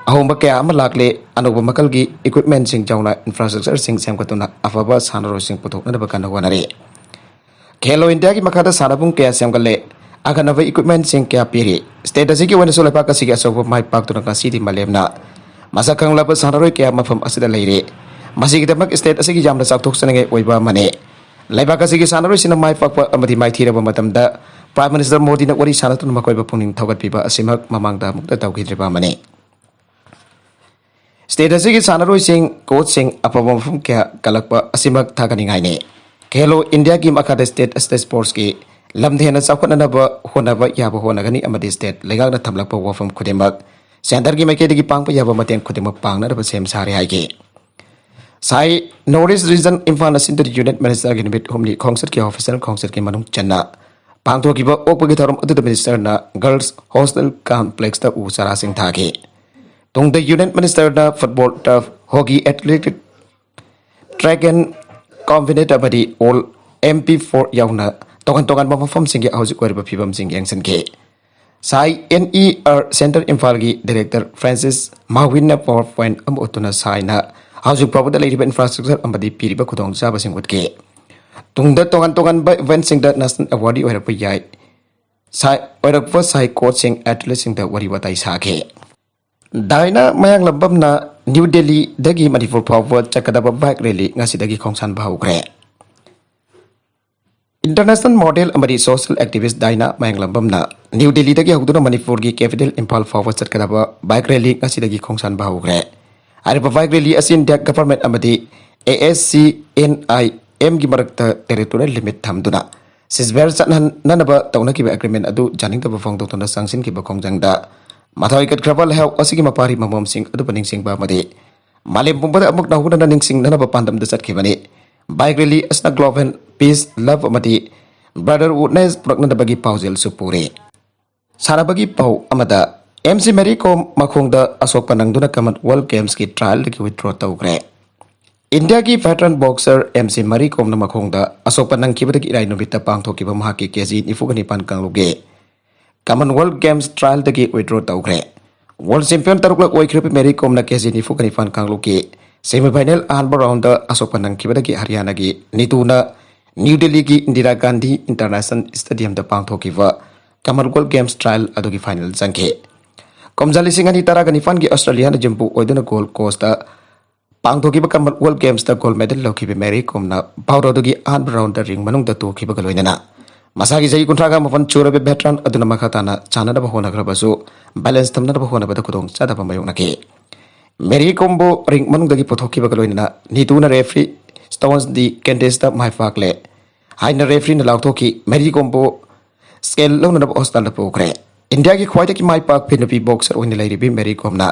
ꯑꯍꯣꯡꯕ ꯀꯌꯥ ꯑꯃ ꯂꯥꯛꯂꯦ꯫ ꯑꯅꯧꯕ ꯃꯈꯜꯒꯤ ꯏꯀ꯭ꯋꯤꯞꯃꯦꯟꯁꯤꯡ ꯌꯥꯎꯅ ꯏꯟꯐ꯭ꯔꯥꯁ꯭ꯇ꯭ꯔꯛꯆꯔꯁꯤꯡ ꯁꯦꯝꯒꯠꯇꯨꯅ ꯑꯐꯕ ꯁꯥꯟꯅꯔꯣꯏꯁꯤꯡ ꯄꯨꯊꯣꯛꯅꯅꯕ ꯀꯟꯅ ꯍꯣꯠꯅꯔꯤ꯫ ꯈꯦꯂꯣ ꯏꯟꯗꯤꯌꯥꯒꯤ ꯃꯈꯥꯗ ꯁꯥꯟꯅꯕꯨꯡ ꯀꯌꯥ ꯁꯦꯝꯒꯠꯂꯦ꯫ ꯑꯈꯟꯅꯕ ꯏꯀ꯭ꯋꯤꯞꯃꯦꯟꯁꯤꯡ ꯀꯌꯥ ꯄꯤꯔꯤ꯫ ꯁ꯭ꯇꯦꯠ ꯑꯁꯤꯒꯤ ꯑꯣꯏꯅꯁꯨ ꯂꯩꯕꯥꯛ ꯑꯁꯤꯒꯤ ꯑꯆꯧꯕ ꯃꯥꯏ ꯄꯥꯛꯇꯨꯅ ꯉꯁꯤꯗꯤ ꯃꯥꯂꯦꯝꯅ ꯃꯁꯛ ꯈꯪꯂꯕ ꯁꯥꯟꯅꯔꯣꯏ ꯀꯌꯥ ꯃꯐꯝ ꯑꯁꯤꯗ ꯂꯩꯔꯤ꯫ ꯃꯁꯤꯒꯤꯗꯃꯛ ꯁ꯭ꯇꯦꯠ ꯑꯁꯤꯒꯤ ꯌꯥꯝꯅ ꯆꯥꯎꯊꯣꯛꯆꯅꯤꯡꯉꯥꯏ ꯑꯣꯏꯕ ꯑꯃꯅꯤ꯫ ꯂꯩꯕꯥꯛ ꯑꯁꯤꯒꯤ ꯁꯥꯟꯅꯔꯣꯏꯁꯤꯡꯅ ꯃꯥꯏ ꯄꯥꯛꯄ ꯑꯃꯗꯤ ꯃꯥꯏꯊꯤꯔꯕ ꯃꯇꯝꯗ ꯄ꯭ꯔꯥꯏꯝ ꯃꯤꯅꯤꯁꯇꯔ ꯃꯣꯗꯤꯅ ꯋꯥꯔꯤ ꯁꯥꯟꯅꯗꯨꯅ ꯃꯈꯣꯏꯕꯨ ꯄꯨꯛꯅꯤꯡ ꯊꯧꯒꯠꯄꯤꯕ ꯑꯁꯤꯃꯛ ꯃꯃꯥꯡꯗ ꯑꯃꯨꯛꯇ ꯇꯧꯈꯤꯗ꯭ꯔꯤꯕ ꯑꯃꯅꯤ꯫ ꯁ꯭ꯇꯦꯠ ꯑꯁꯤꯒꯤ ꯁꯥꯟꯅꯔꯣꯏꯁꯤꯡ, ꯀꯣꯆꯁꯤꯡ ꯑꯐꯕ ꯃꯐꯝ ꯀꯌꯥ ꯀꯜꯂꯛꯄ ꯑꯁꯤꯃꯛ ꯊꯥꯒꯠꯅꯤꯡꯉꯥꯏꯅꯤ꯫ ꯈꯦꯂꯣ ꯏꯟꯗꯤꯌꯥꯒꯤ ꯃꯈꯥꯗ ꯁ꯭ꯇꯦꯠ ꯑꯁꯤꯗ ꯁ꯭ꯄꯣꯔꯠꯁꯀꯤ ꯂꯝꯗ ꯍꯦꯟꯅ ꯆꯥꯎꯈꯠꯅꯅꯕ ꯍꯣꯠꯅꯕ ꯌꯥꯕ ꯍꯣꯠꯅꯒꯅꯤ ꯑꯃꯗꯤ ꯁ꯭ꯇꯦꯠ ꯂꯩꯉꯥꯛꯅ ꯊꯝꯂꯛꯄ ꯋꯥꯐꯝ ꯈꯨꯗꯤꯡꯃꯛ ꯁꯦꯟꯇꯔꯒꯤ ꯃꯥꯏꯀꯩꯗꯒꯤ ꯄꯥꯡꯕ ꯌꯥꯕ ꯃꯇꯦꯡ ꯈꯨꯗꯤꯡꯃꯛ ꯄꯥꯡꯅꯅꯕ ꯁꯦꯝ ꯁꯥꯔꯦ ꯍꯥꯏꯈꯤ꯫ ꯁꯥꯏ ꯅꯣꯔꯠ ꯏꯁ ꯔꯤꯖꯟ ꯏꯝꯐꯥꯜ ꯑꯁꯤꯗ ꯌꯨꯅꯤꯌꯟ ꯃꯤꯅꯤꯁꯇꯔꯒꯤ ꯅꯨꯃꯤꯠ ꯍꯨꯝꯅꯤ ꯈꯣꯡꯆꯠꯀꯤ ꯑꯣꯐꯤꯁꯤꯌꯦꯜ ꯈꯣꯡꯆꯠꯀꯤ ꯃꯅꯨꯡ ꯆꯟꯅ ꯄꯥꯡꯊꯣꯛꯈꯤꯕ ꯑꯣꯛꯄꯒꯤ ꯊꯧꯔꯝ ꯑꯗꯨꯗ ꯃꯤꯅꯤꯁꯇꯔꯅ ꯒꯔꯜꯁ ꯍꯣꯁꯇꯦꯜ ꯀꯝꯄ꯭ꯂꯦꯛꯁꯇ ꯎ ꯆꯥꯔꯥꯁꯤꯡ ꯊꯥꯈꯤ꯫ ꯇꯨꯡꯗ ꯌꯨꯅꯤꯌꯟ ꯃꯤꯅꯤꯁꯇꯔꯅ football turf, hockey, athletic, track and combined ꯑꯃꯗꯤ ꯑꯣꯜ ꯑꯦꯝ ꯄꯤ ꯐꯣꯔ ꯌꯥꯎꯅ ꯇꯣꯉꯥꯟ ꯇꯣꯉꯥꯟꯕ ꯃꯐꯝꯁꯤꯡꯒꯤ ꯍꯧꯖꯤꯛ ꯑꯣꯏꯔꯤꯕ ꯐꯤꯕꯝꯁꯤꯡ ꯌꯦꯡꯁꯤꯟꯈꯤ꯫ ꯁꯥꯏ ꯑꯦꯟ ꯏ ꯑꯥꯔ ꯁꯦꯟꯇꯔ ꯏꯝꯐꯥꯜꯒꯤ ꯗꯥꯏꯔꯦꯛꯇꯔ ꯐ꯭ꯔꯥꯟꯁꯤꯁ ꯃꯥꯋꯤꯟꯅ ꯄꯥꯋꯔ ꯄꯣꯏꯟꯠ ꯑꯃ ꯎꯠꯇꯨꯅ ꯁꯥꯏꯅ ꯍꯧꯖꯤꯛ ꯐꯥꯎꯕꯗ ꯂꯩꯔꯤꯕ ꯏꯟꯐ꯭ꯔꯥꯁ꯭ꯇ꯭ꯔꯛꯆꯔ ꯑꯃꯗꯤ ꯄꯤꯔꯤꯕ ꯈꯨꯗꯣꯡꯆꯥꯕꯁꯤꯡ ꯎꯠꯈꯤ꯫ ꯇꯨꯡꯗ ꯇꯣꯉꯥꯟ ꯇꯣꯉꯥꯟꯕ ꯏꯚꯦꯟꯠꯁꯤꯡꯗ ꯅꯦꯁꯅꯦꯜ ꯑꯦꯋꯥꯔꯗꯤ ꯑꯣꯏꯔꯛꯄ ꯌꯥꯏ꯫ ꯁꯥꯏ ꯑꯣꯏꯔꯛꯄ ꯁꯥꯏ ꯀꯣꯆꯁꯤꯡ ꯑꯦꯊꯂꯦꯠꯁꯤꯡꯗ ꯋꯥꯔꯤ ꯋꯥꯇꯥꯏ ꯁꯥꯈꯤ꯫ ꯗꯥꯏꯅꯥ ꯃꯌꯥꯡꯂꯝꯕꯝꯅ ꯅ꯭ꯌꯨ ꯗꯦꯜꯂꯤꯗꯒꯤ ꯃꯅꯤꯄꯨꯔ ꯐꯥꯎꯕ ꯆꯠꯀꯗꯕ ꯕꯥꯏꯛ ꯔꯦꯂꯤ ꯉꯁꯤꯗꯒꯤ ꯈꯣꯡꯁꯥꯟꯕ ꯍꯧꯈ꯭ꯔꯦ꯫ ꯏꯟꯇꯔꯅꯦꯁꯅꯦꯜ ꯃꯣꯗꯦꯜ ꯑꯃꯗꯤ ꯁꯣꯁꯤꯌꯦꯜ ꯑꯦꯛꯇꯤꯚꯤꯁ꯭ꯠ ꯗꯥꯏꯅꯥ ꯃꯌꯥꯡꯂꯝꯕꯝꯅ ꯅ꯭ꯌꯨ ꯗꯦꯜꯂꯤꯗꯒꯤ ꯍꯧꯗꯨꯅ ꯃꯅꯤꯄꯨꯔꯒꯤ ꯀꯦꯄꯤꯇꯦꯜ ꯏꯝꯐꯥꯜ ꯐꯥꯎꯕ ꯆꯠꯀꯗꯕ ꯕꯥꯏꯛ ꯔꯦꯂꯤ ꯉꯁꯤꯗꯒꯤ ꯈꯣꯡꯁꯥꯟꯕ ꯍꯧꯈ꯭ꯔꯦ꯫ ꯍꯥꯏꯔꯤꯕ ꯕꯥꯏꯛ ꯔꯦꯂꯤ ꯑꯁꯤ ꯏꯟꯗꯤꯌꯥ ꯒꯚꯔꯟꯃꯦꯟꯠ ꯑꯃꯗꯤ ꯑꯦ ꯑꯦꯁ ꯁꯤ ꯑꯦꯟ ꯑꯥꯏ ꯑꯦꯝꯒꯤ ꯃꯔꯛꯇ ꯇꯦꯔꯤꯇꯣꯔꯤꯌꯦꯜ ꯂꯤꯃꯤꯠ ꯊꯝꯗꯨꯅ ꯁꯤꯖꯕꯦꯔ ꯆꯠꯍꯟꯅꯅꯕ ꯇꯧꯅꯈꯤꯕ ꯑꯦꯒ꯭ꯔꯤꯃꯦꯟꯠ ꯑꯗꯨ ꯌꯥꯅꯤꯡꯗꯕ ꯐꯣꯡꯗꯣꯛꯇꯨꯅ ꯆꯪꯁꯤꯟꯈꯤꯕ ꯈꯣꯡꯖꯪꯗ ꯃꯊꯣꯏꯒꯠꯈ꯭ꯔꯕ ꯂꯩꯍꯥꯎ ꯑꯁꯤꯒꯤ ꯃꯄꯥꯔꯤ ꯃꯃꯣꯝꯁꯤꯡ ꯑꯗꯨꯕꯨ ꯅꯤꯡꯁꯤꯡꯕ ꯑꯃꯗꯤ ꯃꯥꯂꯦꯝ ꯄꯨꯝꯕꯗ ꯑꯃꯨꯛ ꯅꯧꯍꯧꯅꯅ ꯅꯤꯡꯁꯤꯡꯅꯅꯕ ꯄꯥꯟꯗꯝꯗ ꯆꯠꯈꯤꯕꯅꯤ꯫ ꯕꯥꯏꯛ ꯔꯦꯂꯤ ꯑꯁꯤꯅ ꯒ꯭ꯂꯣꯕꯦꯜ ꯄꯤꯁ, ꯂꯚ ꯑꯃꯗꯤ ꯕ꯭ꯔꯗꯔꯍꯨꯗꯅꯦꯁ ꯄꯨꯔꯛꯅꯅꯕꯒꯤ ꯄꯥꯎꯖꯦꯜꯁꯨ ꯄꯨꯔꯤ꯫ ꯁꯥꯟꯅꯕꯒꯤ ꯄꯥꯎ ꯑꯃꯗ, ꯑꯦꯝ ꯁꯤ ꯃꯦꯔꯤ ꯀꯣꯝ ꯃꯈꯣꯡꯗ ꯑꯁꯣꯛꯄ ꯅꯪꯗꯨꯅ ꯀꯃꯟꯋꯦꯜꯊ ꯒꯦꯝꯁꯀꯤ ꯇ꯭ꯔꯥꯏꯜꯗꯒꯤ ꯋꯤꯊꯗ꯭ꯔꯣ ꯇꯧꯈ꯭ꯔꯦ꯫ ꯏꯟꯗꯤꯌꯥꯒꯤ ꯚꯦꯇꯔꯟ ꯕꯣꯛꯁꯔ ꯑꯦꯝ ꯁꯤ ꯃꯦꯔꯤ ꯀꯣꯝꯅ ꯃꯈꯣꯡꯗ ꯑꯁꯣꯛꯄ ꯅꯪꯈꯤꯕꯗꯒꯤ ꯏꯔꯥꯏ ꯅꯨꯃꯤꯠꯇ ꯄꯥꯡꯊꯣꯛꯈꯤꯕ ꯃꯍꯥꯛꯀꯤ ꯀꯦ ꯖꯤ ꯅꯤꯐꯨꯒ ꯅꯤꯄꯥꯟ ꯀꯥꯡꯂꯨꯞꯀꯤ ꯀꯃꯟꯋꯦꯜꯊ ꯒꯦꯝꯁ ꯇ꯭ꯔꯥꯏꯜꯗꯒꯤ ꯋꯤꯊꯗ꯭ꯔꯣ ꯇꯧꯈ꯭ꯔꯦ꯫ ꯋꯥꯔꯜꯗ ꯆꯦꯝꯄꯤꯌꯟ ꯇꯔꯨꯛꯂꯛ ꯑꯣꯏꯈ꯭ꯔꯕ ꯃꯦꯔꯤ ꯀꯣꯝꯅ ꯀꯦ ꯖꯤ ꯅꯤꯐꯨꯒ ꯅꯤꯄꯥꯟ ꯀꯥꯡꯂꯨꯞꯀꯤ ꯁꯦꯃꯤꯐꯥꯏꯅꯦꯜ ꯑꯍꯥꯟꯕ ꯔꯥꯎꯟꯗ ꯑꯁꯣꯛꯄ ꯅꯪꯈꯤꯕꯗꯒꯤ ꯍꯔꯤꯌꯥꯅꯥꯒꯤ ꯅꯤꯇꯨꯅ ꯅ꯭ꯌꯨ ꯗꯦꯜꯂꯤꯒꯤ ꯏꯟꯗꯤꯔꯥ ꯒꯥꯟꯙꯤ ꯏꯟꯇꯔꯅꯦꯁꯅꯦꯜ ꯁ꯭ꯇꯦꯗꯤꯌꯝꯗ ꯄꯥꯡꯊꯣꯛꯈꯤꯕ ꯀꯃꯟꯋꯦꯜꯊ ꯒꯦꯝꯁ ꯇ꯭ꯔꯥꯏꯜ ꯑꯗꯨꯒꯤ ꯐꯥꯏꯅꯦꯜ ꯆꯪꯈꯤ꯫ ꯀꯨꯝꯖꯥ ꯂꯤꯁꯤꯡ ꯑꯅꯤ ꯇꯔꯥꯒ ꯅꯤꯄꯥꯟꯒꯤ ꯑꯣꯁꯇ꯭ꯔꯦꯂꯤꯌꯥꯅ ꯌꯨꯝꯄꯨ ꯑꯣꯏꯗꯨꯅ ꯒꯣꯜꯗ ꯀꯣꯁꯇ ꯄꯥꯡꯊꯣꯛꯈꯤꯕ ꯀꯃꯟꯋꯦꯜꯊ ꯒꯦꯝꯁꯇ ꯒꯣꯜꯗ ꯃꯦꯗꯜ ꯂꯧꯈꯤꯕ ꯃꯦꯔꯤ ꯀꯣꯝꯅ ꯕꯥꯎꯔ ꯑꯗꯨꯒꯤ ꯑꯍꯥꯟꯕ ꯔꯥꯎꯟꯗ ꯔꯤꯡ ꯃꯅꯨꯡꯗ ꯇꯨꯈꯤꯕꯒ ꯂꯣꯏꯅꯅ ꯃꯁꯥꯒꯤ ꯆꯍꯤ ꯀꯨꯟꯊ꯭ꯔꯥꯒ ꯃꯥꯄꯟ ꯁꯨꯔꯕ ꯚꯦꯇꯔꯟ ꯑꯗꯨꯅ ꯃꯈꯥ ꯇꯥꯅ ꯆꯥꯟꯅꯅꯕ ꯍꯣꯠꯅꯈ꯭ꯔꯕꯁꯨ ꯕꯦꯂꯦꯟꯁ ꯊꯝꯅꯅꯕ ꯍꯣꯠꯅꯕꯗ ꯈꯨꯗꯣꯡꯆꯥꯗꯕ ꯃꯥꯌꯣꯛꯅꯈꯤ꯫ ꯃꯦꯔꯤ ꯀꯣꯝꯕꯨ ꯔꯤꯡ ꯃꯅꯨꯡꯗꯒꯤ ꯄꯨꯊꯣꯛꯈꯤꯕꯒ ꯂꯣꯏꯅꯅ ꯅꯤꯇꯨꯅ ꯔꯦꯐ꯭ꯔꯤ ꯁ꯭ꯇꯣꯟꯁ ꯗꯤ ꯀꯦꯟꯗꯦꯁꯇ ꯃꯥꯏ ꯄꯥꯛꯂꯦ ꯍꯥꯏꯅ ꯔꯦꯐ꯭ꯔꯤꯅ ꯂꯥꯎꯊꯣꯛꯈꯤ꯫ ꯃꯦꯔꯤ ꯀꯣꯝꯕꯨ ꯁ꯭ꯀꯦꯜ ꯂꯧꯅꯅꯕ ꯍꯣꯁꯄꯤꯇꯥꯜꯗ ꯄꯨꯈ꯭ꯔꯦ꯫ ꯏꯟꯗꯤꯌꯥꯒꯤ ꯈ꯭ꯋꯥꯏꯗꯒꯤ ꯃꯥꯏ ꯄꯥꯛꯄ ꯅꯨꯄꯤ ꯕꯣꯛꯁꯔ ꯑꯣꯏꯅ ꯂꯩꯔꯤꯕꯤ ꯃꯦꯔꯤ ꯀꯣꯝꯅ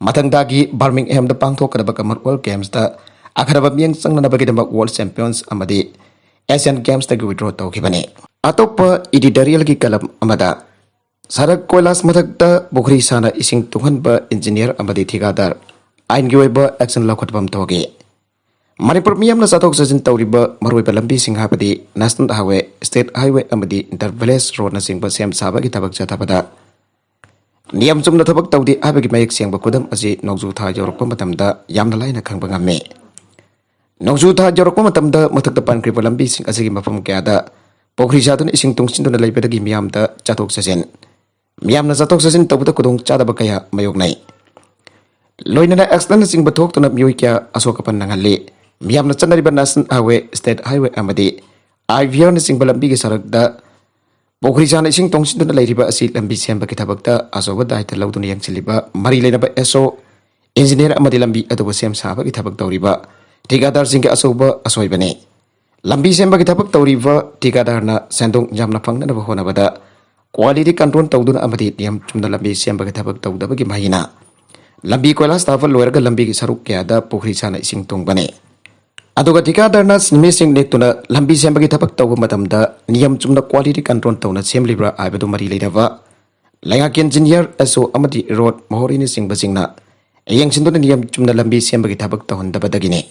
ꯃꯊꯪꯗꯒꯤ ꯕꯔꯃꯤꯡꯍꯦꯝꯗ ꯄꯥꯡꯊꯣꯛꯀꯗꯕ ꯀꯃꯟꯋꯦꯜꯊ ꯒꯦꯝꯁꯇ ꯑꯈꯟꯅꯕ ꯃꯤꯠꯌꯦꯡ ꯆꯪꯅꯅꯕꯒꯤꯗꯃꯛ ꯋꯥꯔꯜꯗ ꯆꯦꯝꯄꯤꯌꯟꯁ ꯑꯃꯗꯤ ꯑꯦꯁꯤꯌꯥꯟ ꯒꯦꯝꯁꯇꯒꯤ ꯋꯤꯗ꯭ꯔꯣ ꯇꯧꯈꯤꯕꯅꯤ꯫ ꯑꯇꯣꯞꯄ ꯏꯗꯤꯇꯣꯔꯤꯌꯦꯜꯒꯤ ꯀꯂꯝ ꯑꯃꯗ, ꯁꯔꯛ ꯀꯣꯏꯂꯥꯁ ꯃꯊꯛꯇ ꯄꯨꯈ꯭ꯔꯤ ꯁꯥꯅ ꯏꯁꯤꯡ ꯇꯨꯡꯍꯟꯕ ꯏꯟꯖꯤꯅꯤꯌꯔ ꯑꯃꯗꯤ ꯊꯤꯀꯥꯗꯥꯔ ꯑꯥꯏꯟꯒꯤ ꯑꯣꯏꯕ ꯑꯦꯛꯁꯟ ꯂꯧꯈꯠꯐꯝ ꯊꯣꯛꯏ꯫ ꯃꯅꯤꯄꯨꯔ ꯃꯤꯌꯥꯝꯅ ꯆꯠꯊꯣꯛ ꯆꯠꯁꯤꯟ ꯇꯧꯔꯤꯕ ꯃꯔꯨꯑꯣꯏꯕ ꯂꯝꯕꯤꯁꯤꯡ ꯍꯥꯏꯕꯗꯤ ꯅꯦꯁꯅꯦꯜ ꯍꯥꯏꯋꯦ, ꯁ꯭ꯇꯦꯠ ꯍꯥꯏꯋꯦ ꯑꯃꯗꯤ ꯏꯟꯇꯔ ꯚꯤꯂꯦꯖ ꯔꯣꯗꯅꯆꯤꯡꯕ ꯁꯦꯝ ꯁꯥꯕꯒꯤ ꯊꯕꯛ ꯆꯠꯊꯕꯗ ꯅꯤꯌꯝ ꯆꯨꯝꯅ ꯊꯕꯛ ꯇꯧꯗꯦ ꯍꯥꯏꯕꯒꯤ ꯃꯌꯦꯛ ꯁꯦꯡꯕ ꯈꯨꯗꯝ ꯑꯁꯤ ꯅꯣꯡꯖꯨ ꯊꯥ ꯌꯧꯔꯛꯄ ꯃꯇꯝꯗ ꯌꯥꯝꯅ ꯂꯥꯏꯅ ꯈꯪꯕ ꯉꯝꯃꯤ꯫ ꯅꯣꯡꯖꯨ ꯊꯥ ꯌꯧꯔꯛꯄ ꯃꯇꯝꯗ ꯃꯊꯛꯇ ꯄꯟꯈ꯭ꯔꯤꯕ ꯂꯝꯕꯤꯁꯤꯡ ꯑꯁꯤꯒꯤ ꯃꯐꯝ ꯀꯌꯥꯗ ꯄꯨꯈ꯭ꯔꯤ ꯁꯥꯗꯨꯅ ꯏꯁꯤꯡ ꯇꯨꯡꯁꯤꯟꯗꯨꯅ ꯂꯩꯕꯗꯒꯤ ꯃꯤꯌꯥꯝꯗ ꯆꯠꯊꯣꯛ ꯆꯠꯁꯤꯟ, ꯃꯤꯌꯥꯝꯅ ꯆꯠꯊꯣꯛ ꯆꯠꯁꯤꯟ ꯇꯧꯕꯗ ꯈꯨꯗꯣꯡ ꯆꯥꯗꯕ ꯀꯌꯥ ꯃꯥꯌꯣꯛꯅꯩ꯫ ꯂꯣꯏꯅꯅ ꯑꯦꯛꯁꯤꯗꯦꯟꯅꯆꯤꯡꯕ ꯊꯣꯛꯇꯨꯅ ꯃꯤꯑꯣꯏ ꯀꯌꯥ ꯑꯁꯣꯛ ꯑꯄꯟ ꯅꯪꯍꯜꯂꯤ꯫ ꯃꯤꯌꯥꯝꯅ ꯆꯠꯅꯔꯤꯕ ꯅꯦꯁꯅꯦꯜ ꯍꯥꯏꯋꯦ, ꯁ꯭ꯇꯦꯠ ꯍꯥꯏꯋꯦ ꯑꯃꯗꯤ ꯑꯥꯏ ꯚꯤ ꯑꯥꯔꯅꯆꯤꯡꯕ ꯂꯝꯕꯤꯒꯤ ꯁꯔꯨꯛꯇ ꯄꯨꯈ꯭ꯔꯤ ꯁꯥꯅ ꯏꯁꯤꯡ ꯇꯣꯡꯁꯤꯟꯗꯨꯅ ꯂꯩꯔꯤꯕ ꯑꯁꯤ ꯂꯝꯕꯤ ꯁꯦꯝꯕꯒꯤ ꯊꯕꯛꯇ ꯑꯆꯧꯕ ꯗꯥꯏꯇ ꯂꯧꯗꯨꯅ ꯌꯦꯡꯁꯤꯜꯂꯤꯕ ꯃꯔꯤ ꯂꯩꯅꯕ ꯑꯦꯁ ꯑꯣ, ꯏꯟꯖꯤꯅꯤꯌꯔ ꯑꯃꯗꯤ ꯂꯝꯕꯤ ꯑꯗꯨꯕꯨ ꯁꯦꯝ ꯁꯥꯕꯒꯤ ꯊꯕꯛ ꯇꯧꯔꯤꯕ ꯊꯤꯀꯥꯗꯥꯔꯁꯤꯡꯒꯤ ꯑꯆꯧꯕ ꯑꯁꯣꯏꯕꯅꯤ꯫ ꯂꯝꯕꯤ ꯁꯦꯝꯕꯒꯤ ꯊꯕꯛ ꯇꯧꯔꯤꯕ ꯊꯤꯀꯥꯗꯥꯔꯅ ꯁꯦꯟꯗꯣꯡ ꯌꯥꯝꯅ ꯐꯪꯅꯅꯕ ꯍꯣꯠꯅꯕꯗ ꯀ꯭ꯋꯥꯂꯤꯇꯤ ꯀꯟꯇ꯭ꯔꯣꯜ ꯇꯧꯗꯨꯅ ꯑꯃꯗꯤ ꯅꯤꯌꯝ ꯆꯨꯝꯅ ꯂꯝꯕꯤ ꯁꯦꯝꯕꯒꯤ ꯊꯕꯛ ꯇꯧꯗꯕꯒꯤ ꯃꯍꯩꯅ ꯂꯝꯕꯤ ꯀꯣꯏꯂꯥꯁ ꯊꯥꯕ ꯂꯣꯏꯔꯒ ꯂꯝꯕꯤꯒꯤ ꯁꯔꯨꯛ ꯀꯌꯥꯗ ꯄꯨꯈ꯭ꯔꯤ ꯁꯥꯅ ꯏꯁꯤꯡ ꯇꯨꯡꯕꯅꯤ꯫ ꯑꯗꯨꯒ ꯊꯤꯀꯥꯗꯥꯔꯅ ꯃꯤꯁꯤꯡ ꯅꯦꯛꯇꯨꯅ ꯂꯝꯕꯤ ꯁꯦꯝꯕꯒꯤ ꯊꯕꯛ ꯇꯧꯕ ꯃꯇꯝꯗ ꯅꯤꯌꯝ ꯆꯨꯝꯅ ꯀ꯭ꯋꯥꯂꯤꯇꯤ ꯀꯟꯇ꯭ꯔꯣꯜ ꯇꯧꯅ ꯁꯦꯝꯂꯤꯕ꯭ꯔꯥ ꯍꯥꯏꯕꯗꯨ ꯃꯔꯤ ꯂꯩꯅꯕ ꯂꯩꯉꯥꯛꯀꯤ ꯏꯟꯖꯤꯅꯤꯌꯔ, ꯑꯦꯁ ꯑꯣ ꯑꯃꯗꯤ ꯔꯣꯗ ꯃꯣꯍꯣꯔꯤꯅꯆꯤꯡꯕꯁꯤꯡꯅ ꯌꯦꯡꯁꯤꯟꯗꯨꯅ ꯅꯤꯌꯝ ꯆꯨꯝꯅ ꯂꯝꯕꯤ ꯁꯦꯝꯕꯒꯤ ꯊꯕꯛ ꯇꯧꯍꯟꯗꯕꯗꯒꯤꯅꯤ꯫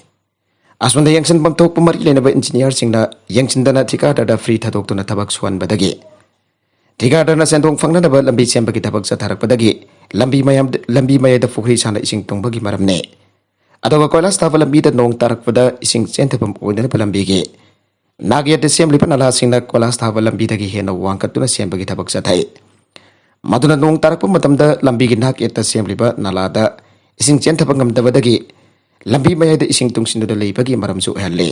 ꯑꯁꯣꯝꯗ ꯌꯦꯡꯁꯤꯟꯐꯝ ꯊꯣꯛꯄ ꯃꯔꯤ ꯂꯩꯅꯕ ꯏꯟꯖꯤꯅꯤꯌꯔꯁꯤꯡꯅ ꯌꯦꯡꯁꯤꯟꯗꯅ ꯊꯤꯀꯥꯗꯥꯔꯗ ꯐ꯭ꯔꯤ ꯊꯥꯗꯣꯛꯇꯨꯅ ꯊꯕꯛ ꯁꯨꯍꯟꯕꯗꯒꯤ ꯊꯤꯀꯥꯗꯥꯔꯅ ꯁꯦꯟꯗꯣꯡ ꯐꯪꯅꯅꯕ ꯂꯝꯕꯤ ꯁꯦꯝꯕꯒꯤ ꯊꯕꯛ ꯆꯠꯊꯔꯛꯄꯗꯒꯤ ꯂꯝꯕꯤ ꯃꯌꯥꯝ, ꯂꯝꯕꯤ ꯃꯌꯥꯏꯗ ꯄꯨꯈ꯭ꯔꯤ ꯁꯥꯅ ꯏꯁꯤꯡ ꯇꯨꯡꯕꯒꯤ ꯃꯔꯝꯅꯤ꯫ ꯑꯗꯨꯒ ꯀꯣꯏꯂꯥꯁ ꯊꯥꯕ ꯂꯝꯕꯤꯗ ꯅꯣꯡ ꯇꯥꯔꯛꯄꯗ ꯏꯁꯤꯡ ꯆꯦꯟꯊꯐꯝ ꯑꯣꯏꯅꯅꯕ ꯂꯝꯕꯤꯒꯤ ꯅꯥꯛ ꯌꯦꯠꯇ ꯁꯦꯝꯂꯤꯕ ꯅꯂꯥꯁꯤꯡꯅ ꯀꯣꯏꯂꯥꯁ ꯊꯥꯕ ꯂꯝꯕꯤꯗꯒꯤ ꯍꯦꯟꯅ ꯋꯥꯡꯈꯠꯇꯨꯅ ꯁꯦꯝꯕꯒꯤ ꯊꯕꯛ ꯆꯠꯊꯩ꯫ ꯃꯗꯨꯅ ꯅꯣꯡ ꯇꯥꯔꯛꯄ ꯃꯇꯝꯗ ꯂꯝꯕꯤꯒꯤ ꯅꯥꯛ ꯌꯦꯠꯇ ꯁꯦꯝꯂꯤꯕ ꯅꯂꯥꯗ ꯏꯁꯤꯡ ꯆꯦꯟꯊꯕ ꯉꯝꯗꯕꯗꯒꯤ ꯂꯝꯕꯤ ꯃꯌꯥꯏꯗ ꯏꯁꯤꯡ ꯇꯨꯡꯁꯤꯟꯗꯨꯅ ꯂꯩꯕꯒꯤ ꯃꯔꯝꯁꯨ ꯑꯣꯏꯍꯜꯂꯤ꯫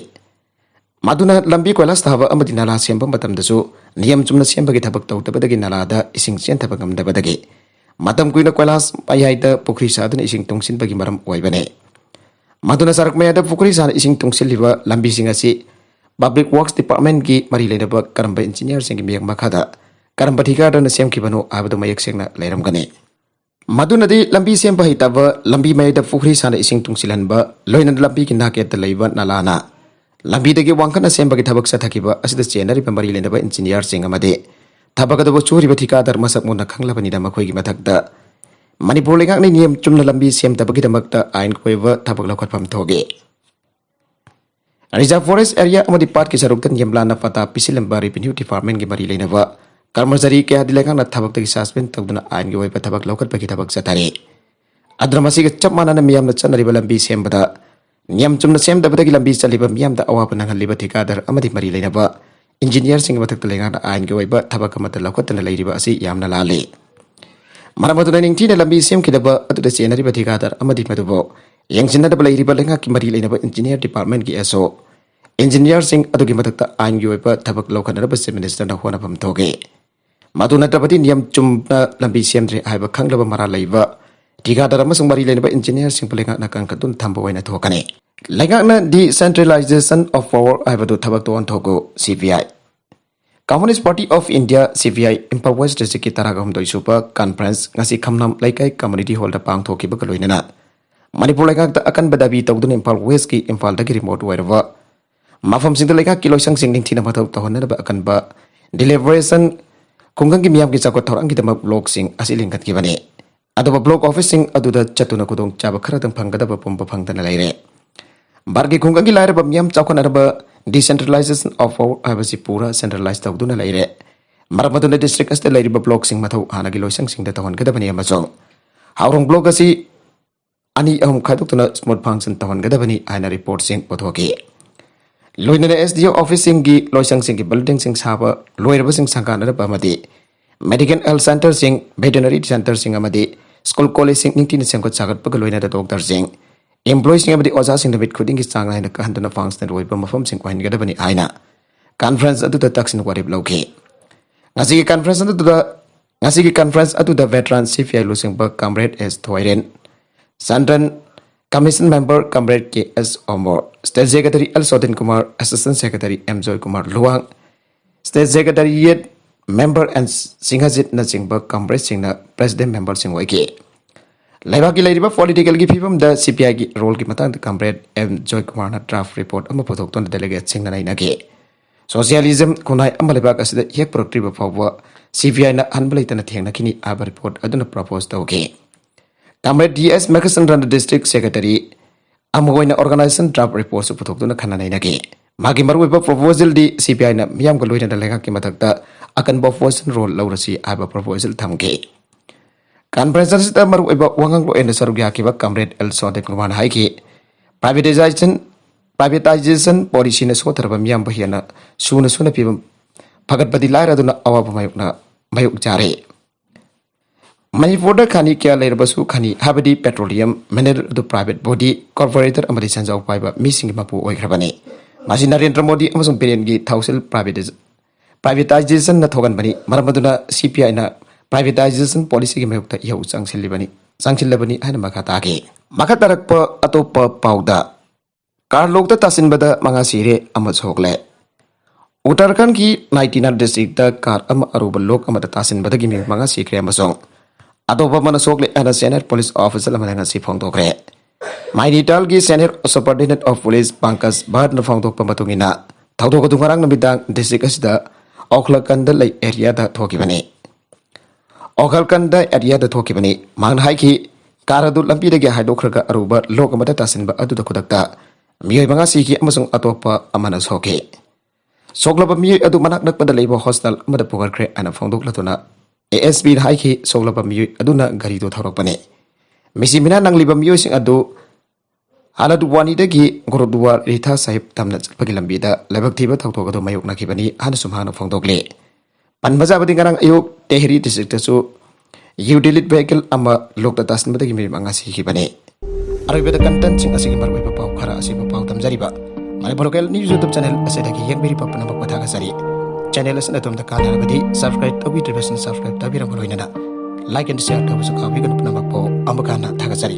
ꯃꯗꯨꯅ ꯂꯝꯕꯤ ꯀꯣꯏꯂꯥꯁ ꯊꯥꯕ ꯑꯃꯗꯤ ꯅꯂꯥ ꯁꯦꯝꯕ ꯃꯇꯝꯗꯁꯨ ꯅꯤꯌꯝ ꯆꯨꯝꯅ ꯁꯦꯝꯕꯒꯤ ꯊꯕꯛ ꯇꯧꯗꯕꯗꯒꯤ ꯅꯂꯥꯗ ꯏꯁꯤꯡ ꯆꯦꯟꯊꯕ ꯉꯝꯗꯕꯗꯒꯤ ꯃꯇꯝ ꯀꯨꯏꯅ ꯀꯣꯏꯂꯥꯁ ꯃꯌꯥꯏꯗ ꯄꯨꯈ꯭ꯔꯤ ꯁꯥꯗꯨꯅ ꯏꯁꯤꯡ ꯇꯨꯡꯁꯤꯟꯕꯒꯤ ꯃꯔꯝ ꯑꯣꯏꯕꯅꯤ꯫ ꯃꯗꯨꯅ ꯁꯔꯛ ꯃꯌꯥꯏꯗ ꯄꯨꯈ꯭ꯔꯤ ꯁꯥꯅ ꯏꯁꯤꯡ ꯇꯨꯡꯁꯤꯜꯂꯤꯕ ꯂꯝꯕꯤꯁꯤꯡ ꯑꯁꯤ Public Works Departmentꯀꯤ ꯃꯔꯤ ꯂꯩꯅꯕ ꯀꯔꯝꯕ ꯏꯟꯖꯤꯅꯤꯌꯥꯔꯁꯤꯡꯒꯤ ꯃꯤꯠꯌꯦꯡ ꯃꯈꯥꯗ ꯀꯔꯝꯕ ꯊꯤꯀꯥꯗꯔꯅ ꯁꯦꯝꯈꯤꯕꯅꯣ ꯍꯥꯏꯕꯗꯨ ꯃꯌꯦꯛ ꯁꯦꯡꯅ ꯂꯩꯔꯝꯒꯅꯤ꯫ ꯃꯗꯨꯅꯗꯤ ꯂꯝꯕꯤ ꯁꯦꯝꯕ ꯍꯩꯇꯕ, ꯂꯝꯕꯤ ꯃꯌꯥꯏꯗ ꯄꯨꯈ꯭ꯔꯤ ꯁꯥꯅ ꯏꯁꯤꯡ ꯇꯨꯡꯁꯤꯜꯍꯟꯕ, ꯂꯣꯏꯅꯅ ꯂꯝꯕꯤꯒꯤ ꯅꯥꯀꯦꯠꯇ ꯂꯩꯕ ꯅꯂꯥꯅ ꯂꯝꯕꯤꯗꯒꯤ ꯋꯥꯡꯈꯠꯅ ꯁꯦꯝꯕꯒꯤ ꯊꯕꯛ ꯆꯠꯊꯈꯤꯕ ꯑꯁꯤꯗ ꯆꯦꯟꯅꯔꯤꯕ ꯃꯔꯤ ꯂꯩꯅꯕ ꯏꯟꯖꯤꯅꯤꯌꯥꯔꯁꯤꯡ ꯑꯃꯗꯤ ꯊꯕꯛ ꯑꯗꯨꯕꯨ ꯁꯨꯔꯤꯕ ꯊꯤꯀꯥꯗꯔ ꯃꯁꯛ ꯃꯨꯟꯅ ꯈꯪꯂꯕꯅꯤꯅ ꯃꯈꯣꯏꯒꯤ ꯃꯊꯛꯇ ꯃꯅꯤꯄꯨꯔ ꯂꯩꯉꯥꯛꯅ ꯅꯤꯌꯝ ꯆꯨꯝꯅ ꯂꯝꯕꯤ ꯁꯦꯝꯗꯕꯒꯤꯗꯃꯛꯇ ꯑꯥꯏꯟꯒꯤ ꯑꯣꯏꯕ ꯊꯕꯛ ꯂꯧꯈꯠꯐꯝ ꯊꯣꯛꯏ꯫ Reserve Forest Area ꯑꯃꯗꯤ ꯄꯥꯠꯀꯤ ꯁꯔꯨꯛꯇ ꯅꯤꯌꯝ ꯂꯥꯟꯅ ꯄꯇꯥ ꯄꯤꯁꯤꯜꯂꯝꯕ Revenue Departmentꯀꯤ ꯃꯔꯤ ꯂꯩꯅꯕ ꯀꯔꯃꯆꯥꯔꯤ ꯀꯌꯥꯗꯤ ꯂꯩꯉꯥꯛꯅ ꯊꯕꯛꯇꯒꯤ suspend ꯇꯧꯗꯨꯅ ꯑꯥꯏꯟꯒꯤ ꯑꯣꯏꯕ ꯊꯕꯛ ꯂꯧꯈꯠꯄꯒꯤ ꯊꯕꯛ ꯆꯠꯊꯔꯤ꯫ ꯑꯗꯨꯅ ꯃꯁꯤꯒ ꯆꯞ ꯃꯥꯟꯅꯅ ꯃꯤꯌꯥꯝꯅ ꯆꯠꯅꯔꯤꯕ ꯂꯝꯕꯤ ꯁꯦꯝꯕꯗ ꯅꯤꯌꯝ ꯆꯨꯝꯅ ꯁꯦꯝꯗꯕꯗꯒꯤ ꯂꯝꯕꯤ ꯆꯠꯂꯤꯕ ꯃꯤꯌꯥꯝꯗ ꯑꯋꯥꯕ ꯅꯪꯍꯜꯂꯤꯕ ꯊꯤꯀꯥꯗꯔ ꯑꯃꯗꯤ ꯃꯔꯤ ꯂꯩꯅꯕ ꯏꯟꯖꯤꯅꯤꯌꯥꯔꯁꯤꯡꯒꯤ ꯃꯊꯛꯇ ꯂꯩꯉꯥꯛꯅ ꯑꯥꯏꯟꯒꯤ ꯑꯣꯏꯕ ꯊꯕꯛ ꯑꯃꯠꯇ ꯂꯧꯈꯠꯇꯅ ꯂꯩꯔꯤꯕ ꯑꯁꯤ ꯌꯥꯝꯅ ꯂꯥꯜꯂꯤ꯫ ꯃꯔꯝ ꯑꯗꯨꯅ ꯅꯤꯡꯊꯤꯅ ꯂꯝꯕꯤ ꯁꯦꯝꯈꯤꯗꯕ ꯑꯗꯨꯗ ꯆꯦꯟꯅꯔꯤꯕ ꯊꯤꯀꯥꯗꯔ ꯑꯃꯗꯤ ꯃꯗꯨꯕꯨ ꯌꯦꯡꯁꯤꯟꯅꯗꯕ ꯂꯩꯔꯤꯕ ꯂꯩꯉꯥꯛꯀꯤ ꯃꯔꯤ ꯂꯩꯅꯕ ꯏꯟꯖꯤꯅꯤꯌꯥꯔ ꯗꯤꯄꯥꯔꯠꯃꯦꯟꯒꯤ ꯑꯦꯁ ꯑꯣ, ꯏꯟꯖꯤꯅꯤꯌꯥꯔꯁꯤꯡ ꯑꯗꯨꯒꯤ ꯃꯊꯛꯇ ꯑꯥꯏꯟꯒꯤ ꯑꯣꯏꯕ ꯊꯕꯛ ꯂꯧꯈꯠꯅꯅꯕ ꯆꯤꯐ ꯃꯤꯅꯤꯁꯇꯔꯅ ꯍꯣꯠꯅꯐꯝ ꯊꯣꯛꯏ꯫ ꯃꯗꯨ ꯅꯠꯇ꯭ꯔꯕꯗꯤ ꯅꯤꯌꯝ ꯆꯨꯝꯅ ꯂꯝꯕꯤ ꯁꯦꯝꯗ꯭ꯔꯦ ꯍꯥꯏꯕ ꯈꯪꯂꯕ ꯃꯔꯥꯜ ꯂꯩꯕ ꯊꯤꯀꯥꯗꯔ ꯑꯃꯁꯨꯡ ꯃꯔꯤ ꯂꯩꯅꯕ ꯏꯟꯖꯤꯅꯤꯌꯥꯔꯁꯤꯡꯕꯨ ꯂꯩꯉꯥꯛꯅ ꯀꯟꯈꯠꯇꯨꯅ ꯊꯝꯕ ꯑꯣꯏꯅ ꯊꯣꯛꯀꯅꯤ꯫ ꯂꯩꯉꯥꯛꯅ Decentralization of Power ꯍꯥꯏꯕꯗꯨ ꯊꯕꯛꯇ ꯑꯣꯟꯊꯣꯛꯎ, ꯁꯤ P I. Communist Party of India, ꯁꯤ ꯄꯤ ꯑꯥꯏ, ꯏꯝꯐꯥꯜ ꯋꯦꯁ ꯗꯤꯁꯇ꯭ꯔꯤꯛꯀꯤ ꯇꯔꯥꯒ ꯍꯨꯝꯗꯣꯏ ꯁꯨꯕ ꯀꯟꯐꯔꯦꯟꯁ ꯉꯁꯤ ꯈꯝꯅꯥꯝ ꯂꯩꯀꯥꯏ ꯀꯝꯃ꯭ꯌꯨꯅꯤꯇꯤ ꯍꯣꯜꯗ ꯄꯥꯡꯊꯣꯛꯈꯤꯕꯒ ꯂꯣꯏꯅꯅ ꯃꯅꯤꯄꯨꯔ ꯂꯩꯉꯥꯛꯇ ꯑꯀꯟꯕ ꯗꯥꯕꯤ ꯇꯧꯗꯨꯅ ꯏꯝꯐꯥꯜ ꯋꯦꯁꯀꯤ ꯏꯝꯐꯥꯜꯗꯒꯤ ꯔꯤꯃꯣꯠ ꯑꯣꯏꯔꯕ ꯃꯐꯝꯁꯤꯡꯗ ꯂꯩꯉꯥꯛꯀꯤ ꯂꯣꯏꯁꯪꯁꯤꯡ ꯅꯤꯡꯊꯤꯅ ꯃꯊꯧ ꯇꯧꯍꯟꯅꯅꯕ ꯑꯀꯟꯕ deliberation, ꯈꯨꯡꯒꯪꯒꯤ ꯃꯤꯌꯥꯝꯒꯤ ꯆꯥꯎꯈꯠ ꯊꯧꯔꯥꯡꯒꯤꯗꯃꯛ ꯕ꯭ꯂꯣꯛꯁꯤꯡ ꯑꯁꯤ ꯂꯤꯡꯈꯠꯈꯤꯕꯅꯤ꯫ ꯑꯗꯨꯕꯨ ꯕ꯭ꯂꯣꯛ ꯑꯣꯐꯤꯁꯁꯤꯡ ꯑꯗꯨꯗ ꯆꯠꯇꯨꯅ ꯈꯨꯗꯣꯡꯆꯥꯕ ꯈꯔꯗꯪ ꯐꯪꯒꯗꯕ ꯄꯨꯝꯕ ꯐꯪꯗꯅ ꯂꯩꯔꯦ꯫ ꯚꯥꯔꯠꯀꯤ ꯈꯨꯡꯒꯪꯒꯤ ꯂꯥꯏꯔꯕ ꯃꯤꯌꯥꯝ ꯆꯥꯎꯈꯠꯅꯅꯕ Decentralization of Power ꯍꯥꯏꯕꯁꯤ ꯄꯨꯔꯥ centralize ꯇꯧꯗꯨꯅ ꯂꯩꯔꯦ꯫ ꯃꯔꯝ ꯑꯗꯨꯅ ꯗꯤꯁꯇ꯭ꯔꯤꯛ ꯑꯁꯤꯗ ꯂꯩꯔꯤꯕ ꯕ꯭ꯂꯣꯛꯁꯤꯡ ꯃꯊꯧ ꯍꯥꯟꯅꯒꯤ ꯂꯣꯏꯁꯪꯁꯤꯡꯗ ꯇꯧꯍꯟꯒꯗꯕꯅꯤ ꯑꯃꯁꯨꯡ ꯍꯥꯎꯔꯣꯡ ꯕ꯭ꯂꯣꯛ ꯑꯁꯤ ꯑꯅꯤ ꯑꯍꯨꯝ ꯈꯥꯏꯗꯣꯛꯇꯨꯅ smooth function ꯇꯧꯍꯟꯒꯗꯕꯅꯤ ꯍꯥꯏꯅ ꯔꯤꯄꯣꯔꯠꯁꯤꯡ ꯄꯨꯊꯣꯛꯈꯤ꯫ ꯂꯣꯏꯅꯅ ꯑꯦꯁ ꯗꯤ ꯑꯣ ꯑꯣꯐꯤꯁꯁꯤꯡꯒꯤ ꯂꯣꯏꯁꯪꯁꯤꯡꯒꯤ ꯕꯤꯜꯗꯤꯡꯁꯤꯡ ꯁꯥꯕ ꯂꯣꯏꯔꯕꯁꯤꯡ ꯁꯪꯒꯥꯅꯅꯕ ꯑꯃꯗꯤ ꯃꯦꯗꯤꯀꯦꯜ ꯍꯦꯜꯊ ꯁꯦꯟꯇꯔꯁꯤꯡ, ꯚꯦꯇꯦꯅꯔꯤ ꯁꯦꯟꯇꯔꯁꯤꯡ ꯑꯃꯗꯤ ꯁ꯭ꯀꯨꯜ ꯀꯣꯂꯦꯖꯁꯤꯡ ꯅꯤꯡꯊꯤꯅ ꯁꯦꯝꯒꯠ ꯁꯥꯒꯠꯄꯒ ꯂꯣꯏꯅꯅ ꯗꯣꯛꯇꯔꯁꯤꯡ, ꯏꯝꯄ꯭ꯂꯣꯌꯤꯁꯤꯡ ꯑꯃꯗꯤ ꯑꯣꯖꯥꯁꯤꯡ ꯅꯨꯃꯤꯠ ꯈꯨꯗꯤꯡꯒꯤ ꯆꯥꯡ ꯅꯥꯏꯅ ꯀꯥꯍꯟꯗꯨꯅ functional ꯑꯣꯏꯕ ꯃꯐꯝꯁꯤꯡ ꯑꯣꯏꯍꯟꯒꯗꯕꯅꯤ ꯍꯥꯏꯅ ꯀꯟꯐꯔꯦꯟꯁ ꯑꯗꯨꯗ ꯇꯛꯁꯤꯟ ꯋꯥꯔꯦꯞ ꯂꯧꯈꯤ꯫ ꯉꯁꯤꯒꯤ ꯀꯟꯐꯔꯦꯟꯁ ꯑꯗꯨꯗ ꯉꯁꯤꯒꯤ conference ꯑꯗꯨꯗ veteran C P I ꯂꯨꯆꯤꯡꯕ comrade S ꯊꯣꯏꯔꯦꯟ, Central Commission member comrade K S ꯑꯣꯃꯣꯔ, State Secretary L ꯁꯣꯗꯤꯟ Kumar, Assistant Secretary M ꯖꯣꯏ Kumar Luwang, State Secretariat member N ꯁꯤꯡꯍꯖꯤꯠꯅꯆꯤꯡꯕ comradeꯁꯤꯡꯅ president memberꯁꯤꯡ ꯑꯣꯏꯈꯤ꯫ ꯂꯩꯕꯥꯛꯀꯤ ꯂꯩꯔꯤꯕ politicalꯒꯤ ꯐꯤꯕꯝꯗ C P Iꯒꯤ roleꯒꯤ ꯃꯇꯥꯡꯗ comrade M ꯖꯣꯏ ꯀꯨꯃꯥꯔꯅ draft report ꯑꯃ ꯄꯨꯊꯣꯛꯇꯨꯅ delegateꯁꯤꯡꯅ ꯅꯩꯅꯈꯤ꯫ Socialism ꯈꯨꯟꯅꯥꯏ ꯑꯃ ꯂꯩꯕꯥꯛ ꯑꯁꯤꯗ ꯍꯦꯛ ꯄꯨꯔꯛꯇ꯭ꯔꯤꯕ ꯐꯥꯎꯕ C P Iꯅ ꯑꯍꯟꯕ ꯂꯩꯇꯅ ꯊꯦꯡꯅꯈꯤꯅꯤ ꯍꯥꯏꯕ report ꯑꯗꯨꯅ propose ꯇꯧꯈꯤ꯫ Comrade D S ꯃꯦꯘꯆꯟꯗ꯭ꯔꯅ district secretary ꯑꯃ ꯑꯣꯏꯅ organization draft reportꯁꯨ ꯄꯨꯊꯣꯛꯇꯨꯅ ꯈꯟꯅ ꯅꯩꯅꯈꯤ꯫ ꯃꯥꯒꯤ ꯃꯔꯨꯑꯣꯏꯕ proposalꯗꯤ C P Iꯅ ꯃꯤꯌꯥꯝꯒ ꯂꯣꯏꯅꯅ ꯂꯩꯉꯥꯛꯀꯤ ꯃꯊꯛꯇ ꯑꯀꯟꯕ opposition role ꯂꯧꯔꯁꯤ ꯍꯥꯏꯕ proposal ꯊꯝꯈꯤ꯫ Conference ꯑꯁꯤꯗ ꯃꯔꯨꯑꯣꯏꯕ ꯋꯥꯉꯥꯡꯂꯣꯏ ꯑꯣꯏꯅ ꯁꯔꯨꯛ ꯌꯥꯈꯤꯕ comrade L ꯁꯣꯗꯤꯟ ꯀꯨꯃꯥꯔꯅ ꯍꯥꯏꯈꯤ, privatization, privatization policyꯅ ꯁꯣꯠꯊꯔꯕ ꯃꯤꯌꯥꯝꯕꯨ ꯍꯦꯟꯅ ꯁꯨꯅ ꯁꯨꯅ ꯄꯤꯕ ꯐꯒꯠꯄꯗꯤ ꯂꯥꯏꯔꯗꯨꯅ ꯑꯋꯥꯕ ꯃꯥꯌꯣꯛꯅ, ꯃꯥꯌꯣꯛ ꯆꯥꯔꯦ꯫ ꯃꯅꯤꯄꯨꯔꯗ ꯈꯅꯤ ꯀꯌꯥ ꯂꯩꯔꯕꯁꯨ ꯈꯅꯤ, ꯍꯥꯏꯕꯗꯤ petroleum, mineral ꯑꯗꯨ private body, corporator ꯑꯃꯗꯤ ꯁꯦꯟꯖꯥꯎ ꯄꯥꯏꯕ ꯃꯤꯁꯤꯡꯒꯤ ꯃꯄꯨ ꯑꯣꯏꯈ꯭ꯔꯕꯅꯤ꯫ ꯃꯁꯤ ꯅꯔꯦꯟꯗ꯭ꯔ ꯃꯣꯗꯤ ꯑꯃꯁꯨꯡ ꯕꯤꯔꯦꯟꯒꯤ ꯊꯥꯎꯁꯤꯜ privatiz-, privatizationꯅ ꯊꯣꯛꯍꯟꯕꯅꯤ꯫ ꯃꯔꯝ ꯑꯗꯨꯅ C P Iꯅ privatization policyꯒꯤ ꯃꯥꯌꯣꯛꯇ ꯏꯍꯧ ꯆꯪꯁꯤꯜꯂꯤꯕꯅꯤ, ꯆꯪꯁꯤꯜꯂꯕꯅꯤ ꯍꯥꯏꯅ ꯃꯈꯥ ꯇꯥꯈꯤ꯫ ꯃꯈꯥ ꯇꯥꯔꯛꯄ ꯑꯇꯣꯞꯄ ꯄꯥꯎꯗ, car lockꯇ ꯇꯥꯁꯤꯟꯕꯗ ꯃꯉꯥ ꯁꯤꯔꯦ, ꯑꯃ ꯁꯣꯛꯂꯦ꯫ ꯎꯠꯇꯔꯈꯟꯗꯒꯤ ꯅꯥꯏꯇꯤꯅꯥ districtꯇ car ꯑꯃ ꯑꯔꯨꯕ lock ꯑꯃꯗ ꯇꯥꯁꯤꯟꯕꯗꯒꯤ ꯃꯤꯑꯣꯏ ꯃꯉꯥ ꯁꯤꯈ꯭ꯔꯦ ꯑꯃꯁꯨꯡ ꯑꯇꯣꯞꯄ ꯑꯃꯅ ꯁꯣꯛꯂꯦ ꯍꯥꯏꯅ senior police officer ꯑꯃꯅ ꯉꯁꯤ ꯐꯣꯡꯗꯣꯛꯈ꯭ꯔꯦ꯫ ꯅꯥꯏꯅꯤꯇꯥꯜꯒꯤ senior superintendent of police Pankaj ꯚꯠꯅ ꯐꯣꯡꯗꯣꯛꯄ ꯃꯇꯨꯡ ꯏꯟꯅ, ꯊꯧꯗꯣꯛ ꯑꯗꯨ ꯉꯔꯥꯡ ꯅꯨꯃꯤꯗꯥꯡ district ꯑꯁꯤꯗ ꯑꯣꯈꯂꯀꯟꯗ ꯂꯩ areaꯗ ꯊꯣꯛꯈꯤꯕꯅꯤ꯫ ꯑꯣꯈꯂꯀꯟꯗ areaꯗ ꯊꯣꯛꯈꯤꯕꯅꯤ꯫ ꯃꯍꯥꯛꯅ ꯍꯥꯏꯈꯤ, car ꯑꯗꯨ ꯂꯝꯕꯤꯗꯒꯤ ꯍꯥꯏꯗꯣꯛꯈ꯭ꯔꯒ ꯑꯔꯨꯕ lock ꯑꯃꯗ ꯇꯥꯁꯤꯟꯕ ꯑꯗꯨꯗ ꯈꯨꯗꯛꯇ ꯃꯤꯑꯣꯏ ꯃꯉꯥ ꯁꯤꯈꯤ ꯑꯃꯁꯨꯡ ꯑꯇꯣꯞꯄ ꯑꯃꯅ ꯁꯣꯛꯈꯤ꯫ ꯁꯣꯛꯂꯕ ꯃꯤꯑꯣꯏ ꯑꯗꯨ ꯃꯅꯥꯛ ꯅꯛꯄꯗ ꯂꯩꯕ hospital ꯑꯃꯗ ꯄꯨꯈꯠꯈ꯭ꯔꯦ ꯍꯥꯏꯅ ꯐꯣꯡꯗꯣꯛꯂꯗꯨꯅ A S Pꯗ ꯍꯥꯏꯈꯤ, ꯁꯣꯛꯂꯕ ꯃꯤꯑꯣꯏ ꯑꯗꯨꯅ ꯒꯥꯔꯤꯗꯨ ꯊꯧꯔꯛꯄꯅꯤ꯫ ꯃꯤꯁꯤ ꯃꯤꯅꯥ ꯅꯪꯂꯤꯕ ꯃꯤꯑꯣꯏꯁꯤꯡ ꯑꯗꯨ ꯍꯥꯂꯗꯋꯥꯅꯤꯗꯒꯤ ꯒꯨꯔꯨꯗꯨꯋꯥꯔ ꯔꯤꯊꯥ ꯁꯥꯍꯤꯕ ꯇꯝꯅ ꯆꯠꯄꯒꯤ ꯂꯝꯕꯤꯗ ꯂꯥꯏꯕꯛ ꯊꯤꯕ ꯊꯧꯗꯣꯛ ꯑꯗꯨ ꯃꯥꯌꯣꯛꯅꯈꯤꯕꯅꯤ ꯍꯥꯏꯅꯁꯨ ꯃꯍꯥꯛꯅ ꯐꯣꯡꯗꯣꯛꯂꯤ꯫ ꯄꯟꯕ ꯌꯥꯕꯗꯤ, ꯉꯔꯥꯡ ꯑꯌꯨꯛ ꯇꯦꯍꯔꯤ districtꯇꯁꯨ utility vehicle ꯑꯃ lockꯇ ꯇꯥꯁꯤꯟꯕꯗꯒꯤ ꯃꯤꯑꯣꯏ ꯃꯉꯥ ꯁꯤꯈꯤꯕꯅꯤ꯫ ꯑꯔꯣꯏꯕꯗ contentꯁꯤꯡ ꯑꯁꯤꯒꯤ ꯃꯔꯨꯑꯣꯏꯕ ꯄꯥꯎ ꯈꯔ ꯑꯁꯤꯕꯨ ꯄꯥꯎ ꯇꯝꯖꯔꯤꯕ Manipur local news YouTube channel ꯑꯁꯤꯗꯒꯤ ꯌꯦꯡꯕꯤꯔꯤꯕ ꯄꯨꯝꯅꯃꯛꯄꯨ ꯊꯥꯒꯠꯆꯔꯤ꯫ Channel ꯑꯁꯤꯅ ꯑꯗꯣꯝꯗ ꯀꯥꯟꯅꯔꯕꯗꯤ subscribe ꯇꯧꯕꯤꯗ꯭ꯔꯤꯕꯁꯤꯡ subscribe ꯇꯧꯕꯤꯔꯝꯕ ꯂꯣꯏꯅꯅ like and share ꯇꯧꯕꯁꯨ ꯀꯥꯎꯕꯤꯒꯅꯨ꯫ ꯄꯨꯝꯅꯃꯛꯄꯨ ꯑꯃꯨꯛ ꯍꯟꯅ ꯊꯥꯒꯠꯆꯔꯤ꯫